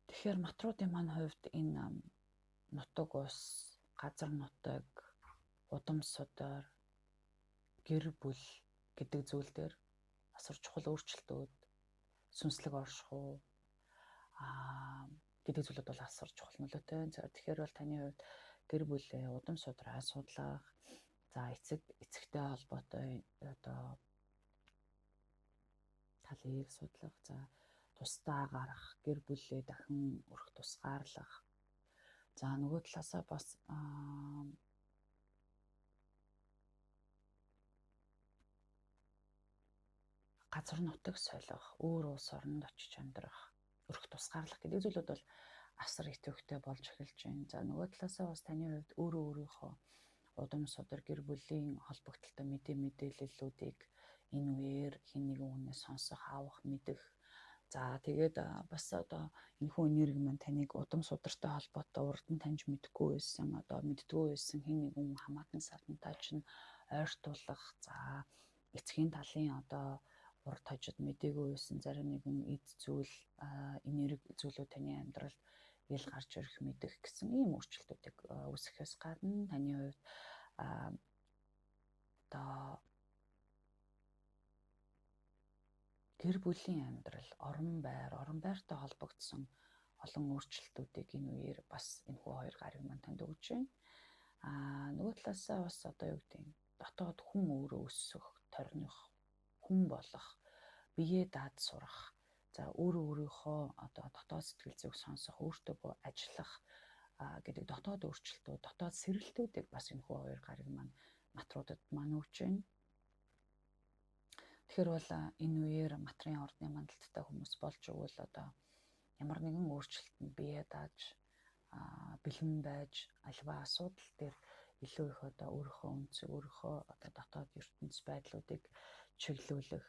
Тэгэхээр матруудын маань хувьд энэ нутаг ус, газар нутаг, удам судар, гэр бүл гэдэг зүйл дээр асар чухал өөрчлөлтүүд, сүнслэг оршихуй гэдэг зүйлүүд бол асар чухал нөлөөтэй. За тэгэхээр бол таны хувьд гэр бүлээ удам судраа судлах, за эцэгтэй холбоотой одоо талыг судлах, за тусдаа гарах, гэр бүлээ дахин өрх тусгаарлах. За нөгөө талаасаа бас газар нутаг солих, өөр улс оронд очиж амьдрах, өрх тусгаарлах гэдэг зүйлүүд бол асар идэвхтэй болж эхэлж байна. За нөгөө талаасаа бас таны хувьд өөрөө өөрийнхөө удам судар гэр бүлийн холбогдлолтой мэдээллүүдийг энэ үеэр хэн нэгэн хүнээс сонсох, авах, мэдэх. За тэгээд бас одоо энэхүү энерги маань таныг удам судартай холбоотой урд нь таньж мэдэхгүй байсан, одоо мэддэггүй байсан хэн нэгэн хамаатан садантай чинь ойртуулах, за эцгийн талын одоо урд хажид мдээгүй байсан зарим нэгэн эд зүйл, энерги зүйлүүд таны амьдралд ил гарч ирэх, мэдэх гэсэн ийм өөрчлөлтүүдийг үүсгэхээс гадна таны хувьд одоо гэр бүлийн амьдрал, орон байр, орон байртай холбогдсон олон өөрчлөлтүүдийг энэ үеэр бас энэхүү хоёр гариг маань танд өгч байна. Нөгөө талаасаа бас одоо юу гэдэг нь дотоод хүн өөрөө өсөх, торних, хүн болох, биеэ даад сурах, за өөрөө өөрийнхөө одоо дотоод сэтгэл зүйг сонсох, өөртөө ажиллах гэдэг дотоод өөрчлөлтүүд, дотоод сэрэлтүүдийг бас энэхүү хоёр гариг маань матруудад маань өгч байна. Тэгэхээр бол энэ үеэр матрын ордны мандалттай хүмүүс болж өгвөл одоо ямар нэгэн өөрчлөлтөнд бие дааж, бэлэн байж, альва асуудал дээр илүү их одоо өөрийнхөө өнцөг, өөрийнхөө одоо дотоод ертөнц байдлуудыг чиглүүлэх.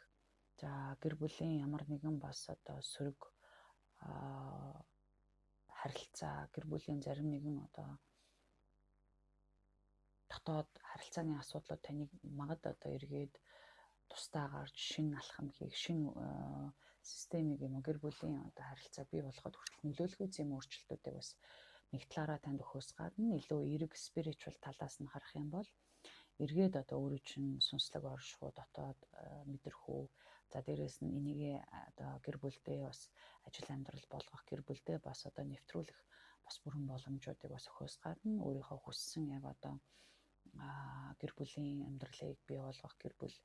За гэр бүлийн ямар нэгэн бас одоо сөрөг харилцаа, гэр бүлийн зарим нэгэн одоо дотоод харилцааны асуудлууд таныг магад одоо эргээд тусдаа гарч шинэ алхам хийх, шинэ системийг юм уу гэр бүлийн одоо харилцаа бий болоход хүртэл нөлөөлөх юм өөрчлөлтүүдийг бас нэг талаараа танд өгөхөөс гадна илүү эерэг spiritual талаас нь харах юм бол эргээд одоо өөрөө чинь сүнслэг оршихуй, дотоод мэдрэхүү, за дээрэс нь энийгээ одоо гэр бүлдээ бас ажил амьдрал болгох, гэр бүлдээ бас одоо нэвтрүүлэх бас бүрэн боломжуудыг бас өгөхөөс гадна өөрийнхөө хүссэн яг одоо гэр бүлийн амьдралыг бий болгох, гэр бүл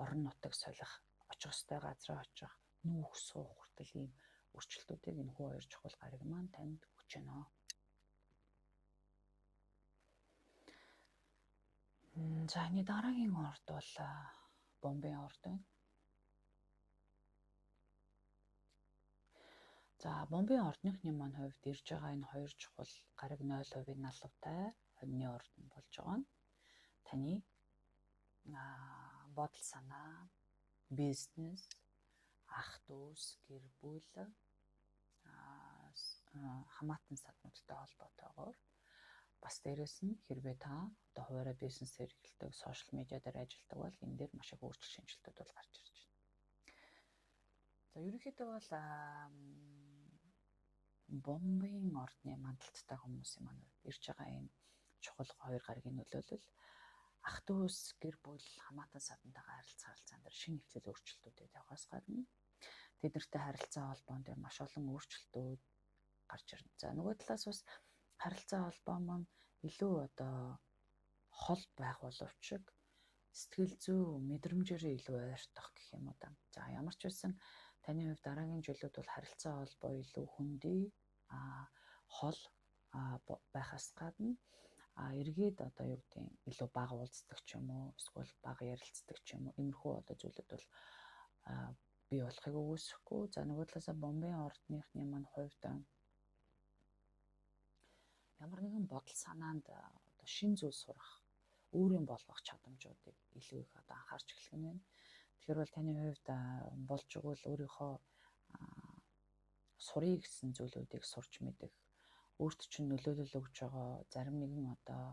орон нутаг солих, очих ёстой газраа очих, нүүх суух хүртэл ийм өөрчлөлтүүдийг энэхүү хоёр чухал гариг маань танд өгч байна. За энэ дараагийн орд бол бомбын орд байна. За бомбын ордныхны маань хувьд ирж байгаа энэ хоёр чухал гариг 0% налавтай хоньны орд нь болж байгаа нь таны бодол санаа, бизнес, ах дүүс, гэр бүл, хамаатан саднуудтай холбоотойгоор бас дээрэс нь хэрвээ та одоо хуваараа бизнес хэрэглэдэг, сошиал медиа дээр ажилладаг бол энэ дээр маш их өөрчлөлт шинжилтүүд бол гарч ирж байна. За ерөнхийдөө бол бомбын ордны мандалттай хүмүүсийн маань ирж байгаа энэ чухал хоёр гаригийн нөлөөлөл ах дүүс, гэр бүл, хамаатан садантайгаа харилцаа харилцаан дээр шинэ нэвтрэл өөрчлөлтүүдэд явахаас гадна тэд нартай харилцаа холбоон дээр маш олон өөрчлөлтүүд гарч ирнэ. За нөгөө талаас бас харилцаа холбоо маань илүү одоо хол байх боловч сэтгэл зүй мэдрэмжээрээ илүү ойртох гэх юм уу да. За ямар ч байсан таны хувьд дараагийн жилүүд бол харилцаа холбоо илүү хөндөй, хол байхаас гадна эргээд одоо юу гэдэг нь илүү бага уулздаг ч юм уу, эсвэл бага ярилцдаг ч юм уу, иймэрхүү одоо зүйлүүд бол бий болохыг үгүйсэхгүй. За нөгөө талаасаа бомбын ордныхны маань хувьд ямар нэгэн бодол санаанд одоо шин зүйл сурах, өөрийн болгох чадамжуудыг илүү их одоо анхаарч эхлэх нь байна. Тэгэхээр бол таны хувьд болж игэл өөрийнхөө сурыг гэсэн зүйлүүдийг сурч мэдэх, өөрт чинь нөлөөлөл өгж байгаа зарим нэгэн одоо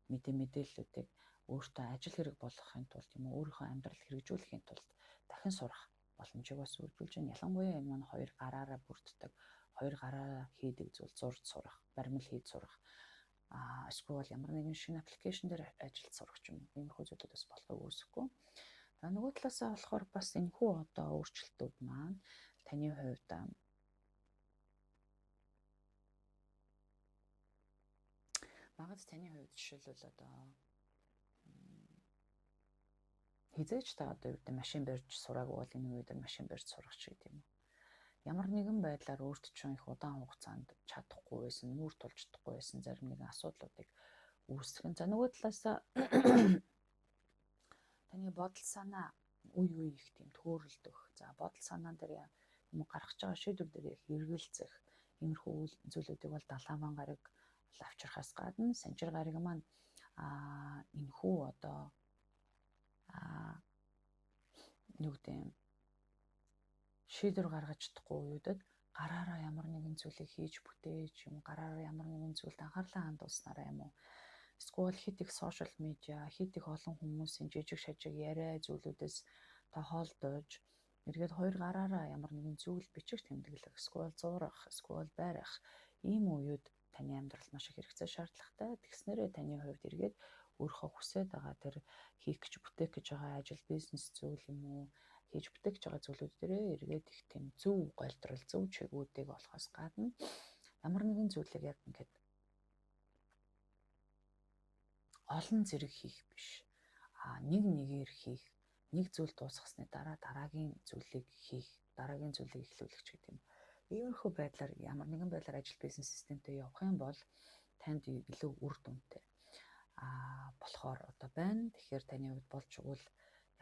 мэдээллүүдийг өөртөө ажил хэрэг болгохын тулд юм уу, өөрийнхөө амьдрал хэрэгжүүлэхийн тулд дахин сурах боломжийг бас үйлдвэрлэж байна. Ялангуяа энэ маань хоёр гараараа бүрддэг, хоёр гараараа хийдэг зүйл зурж сурах, баримл хийж сурах, эсвэл ямар нэгэн шинэ аппликейшн дээр ажиллаж сурах ч юм уу. Иймэрхүү зүйлүүд бас болохыг үүсэхгүй. За нөгөө талаасаа болохоор бас энэхүү одоо өөрчлөлтүүд маань таны хувьд магад таны хувьд жишээлбэл одоо хизээж та одоо юу гэдэг машин барьж сураагүй бол энэ үед машин барьж сурах ч гэдэг юм уу. Ямар нэгэн байдлаар өөрт чинь их удаан хугацаанд чадахгүй байсан, нүүр тулж чадахгүй байсан зарим нэгэн асуудлуудыг үүсгэн. За нөгөө талаас таны бодол санаа үе үе их тийм төөрөлдөх. За бодол санаан дээр юм гаргаж байгаа шийдвэр дээр их эргэлзэх иймэрхүү зүйлүүдийг бол далайн гараг авчрахаас гадна санчир гараг маань энэхүү одоо юу гэдэг юм шийдвэр гаргаж чадахгүй үеүүдэд гараараа ямар нэгэн зүйлийг хийж бүтээж юм, гараараа ямар нэгэн зүйлд анхаарлаа хандуулснараа юм уу, эсвэл хэд их сошиал медиа, хэд их олон хүмүүсийн жижиг шажиг яриа зүйлүүдээс та хоолдож эргээд хоёр гараараа ямар нэгэн зүйл бичих тэмдэглэх, эсвэл зурах, эсвэл барих ийм үеүд таны амьдрал маш их хэрэгцээ шаардлагатай. Тэгснээрээ таны хувьд эргээд өөрийнхөө хүсээд байгаа тэр хийх гэж бүтээх гэж байгаа ажил, бизнес зүйл юм уу, хийж бүтээх гэж байгаа зүйлүүд дээрээ эргээд их тийм зөв голдрол, зөв чигүүдийг олохоос гадна ямар нэгэн зүйлийг яг ингээд олон зэрэг хийх биш. Нэг нэгээр хийх, нэг зүйл дуусгасны дараа дараагийн зүйлийг хийх, дараагийн зүйлийг эхлүүлэх ч гэдэг юм. Иймэрхүү байдлаар ямар нэгэн байдлаар ажил бизнес системтэй явах юм бол танд илүү үр дүнтэй болохоор одоо байна. Тэгэхээр таны хувьд болж игэл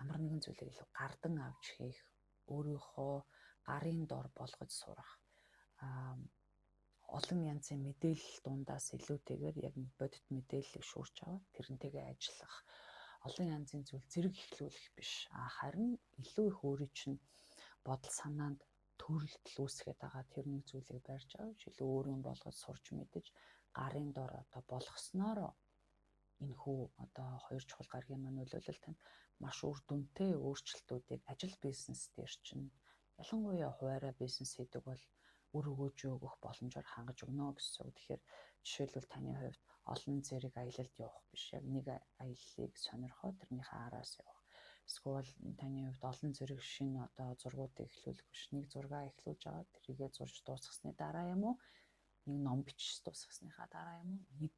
ямар нэгэн зүйлийг илүү гардан авч хийх, өөрийнхөө гарын дор болгож сурах, олон янзын мэдээлэл дундаас илүүтэйгээр яг бодит мэдээллийг шүүрч аваад тэрнтэйгээ ажиллах, олон янзын зүйл зэрэг эхлүүлэх биш. Харин илүү их өөрийн чинь бодол санаанд төрөлтөл үүсгээд байгаа тэр нэг зүйлийг барьж авч илүү өөрийн болгож сурч мэдэж гарын дор одоо болгосноор энэхүү одоо хоёр чухал гарагийн маань нөлөөлөл танд маш үр дүнтэй өөрчлөлтүүдийг ажил бизнес дээр чинь ялангуяа хуваараа бизнес хийдэг бол үр өгөөж өгөх боломжоор хангаж өгнө гэсэн үг. Тэгэхээр жишээлбэл таны хувьд олон зэрэг аялалд явах биш, яг нэг аяллыг сонирхоод тэрнийхээ араас явах. Эсвэл таны хувьд олон зэрэг шинэ одоо зургуудыг эхлүүлэх биш, нэг зургаа эхлүүлж аваад тэрийгээ зурж дуусгасны дараа юм уу, нэг ном бичиж дуусгасныхаа дараа юм уу, нэг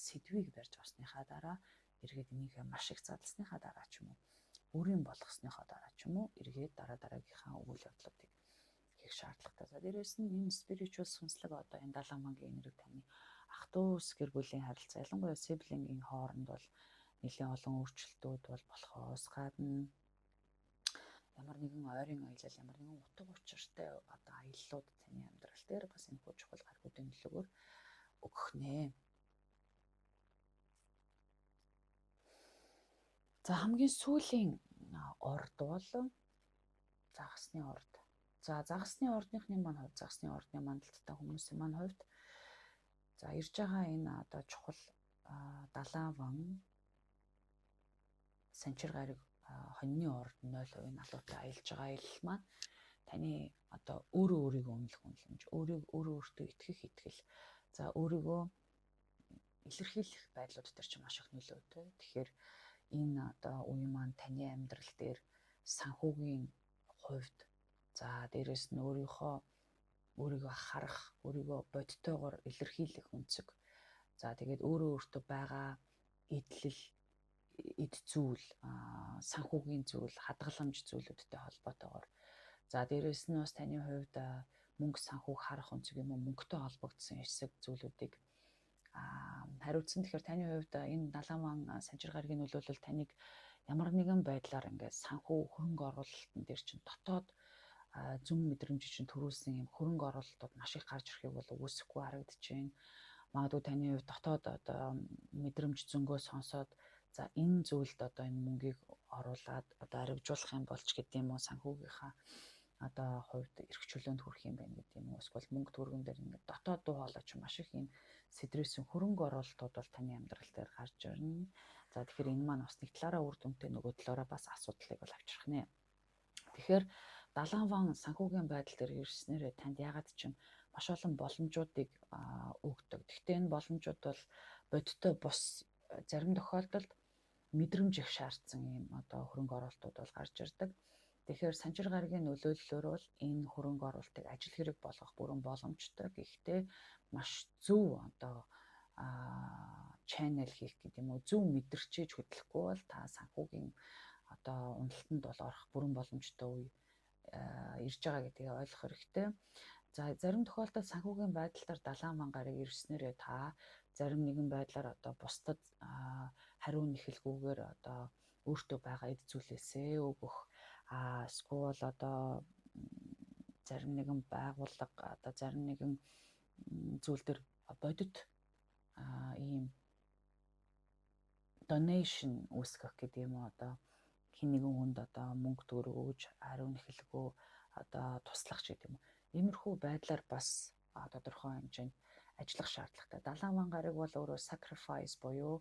сэдвийг барьж авсныхаа дараа эргээд энийгээ маш их задлсныхаа дараа ч юм уу, өөрийн болгосныхоо дараа ч юм уу, эргээд дараа дараагийнхаа үйл явдлуудыг хийх шаардлагатай. За дээрээс нь энэ spiritual сүнслэг одоо энэ далайн мангийн энерги таны ах дүүс гэр бүлийн харилцаа, ялангуяа sibling-ийн хооронд бол нэлээд олон өөрчлөлтүүд бол болохоос гадна ямар нэгэн ойрын аялал, ямар нэгэн утга учиртай одоо аяллууд таны амьдрал дээр бас энэ хүү чухал гаргуудын нөлөөгөөр өгөх нэ. За хамгийн сүүлийн орд бол загасны орд. За загасны ордныхны маань хувьд, загасны ордны мандалттай хүмүүсийн маань хувьд за ирж байгаа энэ одоо чухал далайн ван санчир гариг хоньны орд 0% налуутай аялж байгаа аялал маань таны одоо өөрөө өөрийгөө үнэлэх үнэлэмж, өөрөө өөртөө итгэх итгэл, за өөрийгөө илэрхийлэх байдлууд дээр чинь маш их нөлөөтэй. Тэгэхээр энэ одоо үе маань таны амьдрал дээр санхүүгийн хувьд, за дээрэс нь өөрийнхөө өөрийгөө харах, өөрийгөө бодтойгоор илэрхийлэх өнцөг. За тэгээд өөрөө өөртөө байгаа эдлэл, эд зүйл, санхүүгийн зүйл, хадгаламж зүйлүүдтэй холбоотойгоор. За дээрэс нь бас таны хувьд мөнгө санхүүг харах өнцөг юм уу, мөнгөтэй холбогдсон хэсэг зүйлүүдийг хариуцсан. Тэгэхээр таны хувьд энэ далайн ван санчир гарагийн нөлөөлөл таныг ямар нэгэн байдлаар ингээд санхүү хөрөнгө оруулалтын дээр чинь дотоод зүм мэдрэмж чинь төрүүлсэн юм хөрөнгө оруулалтууд маш их гарч ирэхийг бол үгүйсэхгүй харагдаж байна. Магадгүй таны хувьд дотоод одоо мэдрэмж зөнгөө сонсоод за энэ зүйлд одоо энэ мөнгийг оруулаад одоо аривжуулах юм болж гэдэг юм уу, санхүүгийнхаа одоо хувьд эрх чөлөөнд хүрэх юм байна гэдэг юм уу, эсвэл мөнгө төгрөгөн дээр ингээд дотоод дуу хоолой ч маш их юм сэдрээсэн хөрөнгө оруулалтууд бол таны амьдрал дээр гарч ирнэ. За тэгэхээр энэ маань бас нэг талаараа үр дүнтэй, нөгөө талаараа бас асуудлыг бол авчрах нэ. Тэгэхээр далайн ван санхүүгийн байдал дээр ирснээрээ танд ягаад ч юм маш олон боломжуудыг өгдөг. Гэхдээ энэ боломжууд бол бодиттой бус зарим тохиолдолд мэдрэмж их шаардсан ийм одоо хөрөнгө оруулалтууд бол гарч ирдэг. Тэгэхээр санчир гарагийн нөлөөллөөр бол энэ хөрөнгө оруулалтыг ажил хэрэг болгох бүрэн боломжтой. Гэхдээ маш зөв одоо channel хийх гэдэг юм уу, зөв мэдэрчээж хөдлөхгүй бол та санхүүгийн одоо уналтанд бол орох бүрэн боломжтой үе ирж байгаа гэдгийг ойлгох хэрэгтэй. За зарим тохиолдолд санхүүгийн байдлаар далайн ман гараг ирснээрээ та зарим нэгэн байдлаар одоо бусдад хариу нэхэлгүйгээр одоо өөртөө байгаа эд зүйлээсээ өгөх, эсвэл одоо зарим нэгэн байгууллага одоо зарим нэгэн зүйл төр бодит ийм donation үүсгэх гэдэг юм уу, одоо хэн нэгэн хүнд одоо мөнгө төгрөг өгж хариу нэхэлгүү одоо туслах ч гэдэг юм уу. Иймэрхүү байдлаар бас тодорхой хэмжээнд ажиллах шаардлагатай. Далайн ман гараг бол өөрөө sacrifice буюу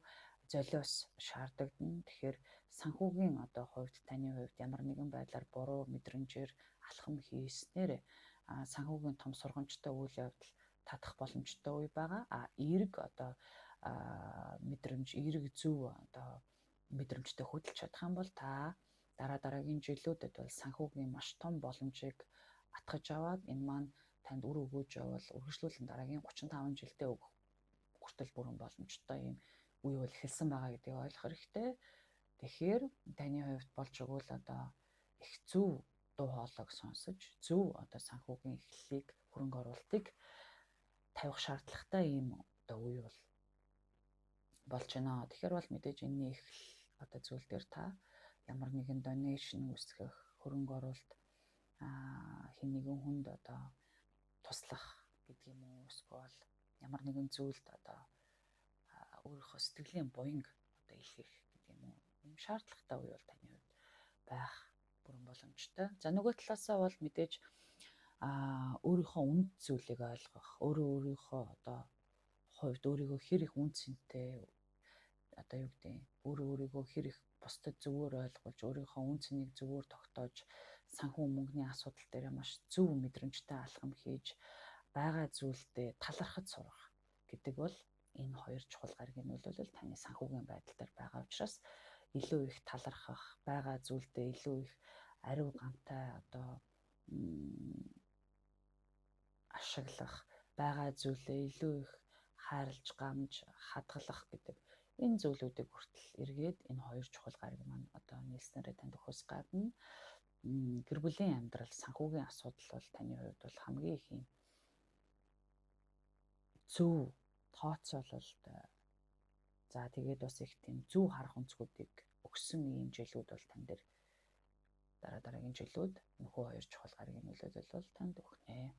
золиос шаардагдана. Тэгэхээр санхүүгийн одоо хувьд таны хувьд ямар нэгэн байдлаар буруу мэдрэмжээр алхам хийснээр санхүүгийн том сургамжтай үйл явдал татах боломжтой үе байгаа. Эерэг одоо мэдрэмж, эерэг зөв одоо мэдрэмжтэй хөдөлж чадах юм бол та дараа дараагийн жилүүдэд бол санхүүгийн маш том боломжийг атгаж аваад энэ маань танд үр өгөөж явал үргэлжлүүлэн дараагийн 35 жилдээ өгөх хүртэл бүрэн боломжтой юм үе бол эхэлсэн байгаа гэдгийг ойлгох хэрэгтэй. Тэгэхээр таны хувьд болж өгвөл одоо их зөв дуу хоолойг сонсож, зөв одоо санхүүгийн эхлэлийг, хөрөнгө оруулалтыг тавих шаардлагатай ийм одоо үе бол болж байна. Тэгэхээр бол мэдээж энэний эхлэл одоо зүйл дээр та ямар нэгэн donation үүсгэх, хөрөнгө оруулалт хэн нэгэн хүнд одоо туслах гэдэг юм уу, эсвэл ямар нэгэн зүйлд одоо өөрийнхөө сэтгэлийн буянг одоо илгээх гэдэг юм уу, ийм шаардлагатай үе бол таны хувьд байх бүрэн боломжтой. За нөгөө талаасаа бол мэдээж өөрийнхөө үнэт зүйлийг ойлгох, өөрөө өөрийнхөө одоо хувьд өөрийгөө хэр их үнэ цэнтэй одоо юу гэдэг, өөрөө өөрийгөө хэр их бусдад зөвөр ойлгуулж, өөрийнхөө үнэ цэнийг зөвөр тогтоож, санхүү мөнгөний асуудал дээр маш зөв мэдрэмжтэй алхам хийж байгаа зүйлдээ талархаж сурах гэдэг бол энэ хоёр чухал гаригийн нөлөөлөл таны санхүүгийн байдал дээр байгаа учраас илүү их талархах, байгаа зүйлдээ илүү их ариу гантай одоо ашиглах, байгаа зүйлээ илүү их хайрлж, гамж, хадгалах гэдэг энэ зүйлүүдийг хүртэл эргээд энэ хоёр чухал гариг маань одоо нийлснээрээ танд өгөхөөс гадна гэр бүлийн амьдрал, санхүүгийн асуудал бол таны хувьд бол хамгийн их юм зөв тооцоололт, за тэгээд бас их тийм зөв харах өнцгүүдийг өгсөн ийм жилүүд бол тань дээр дараа дараагийн жилүүд нөхөө хоёр чухал гаригийн нөлөөлөл бол танд өгнө.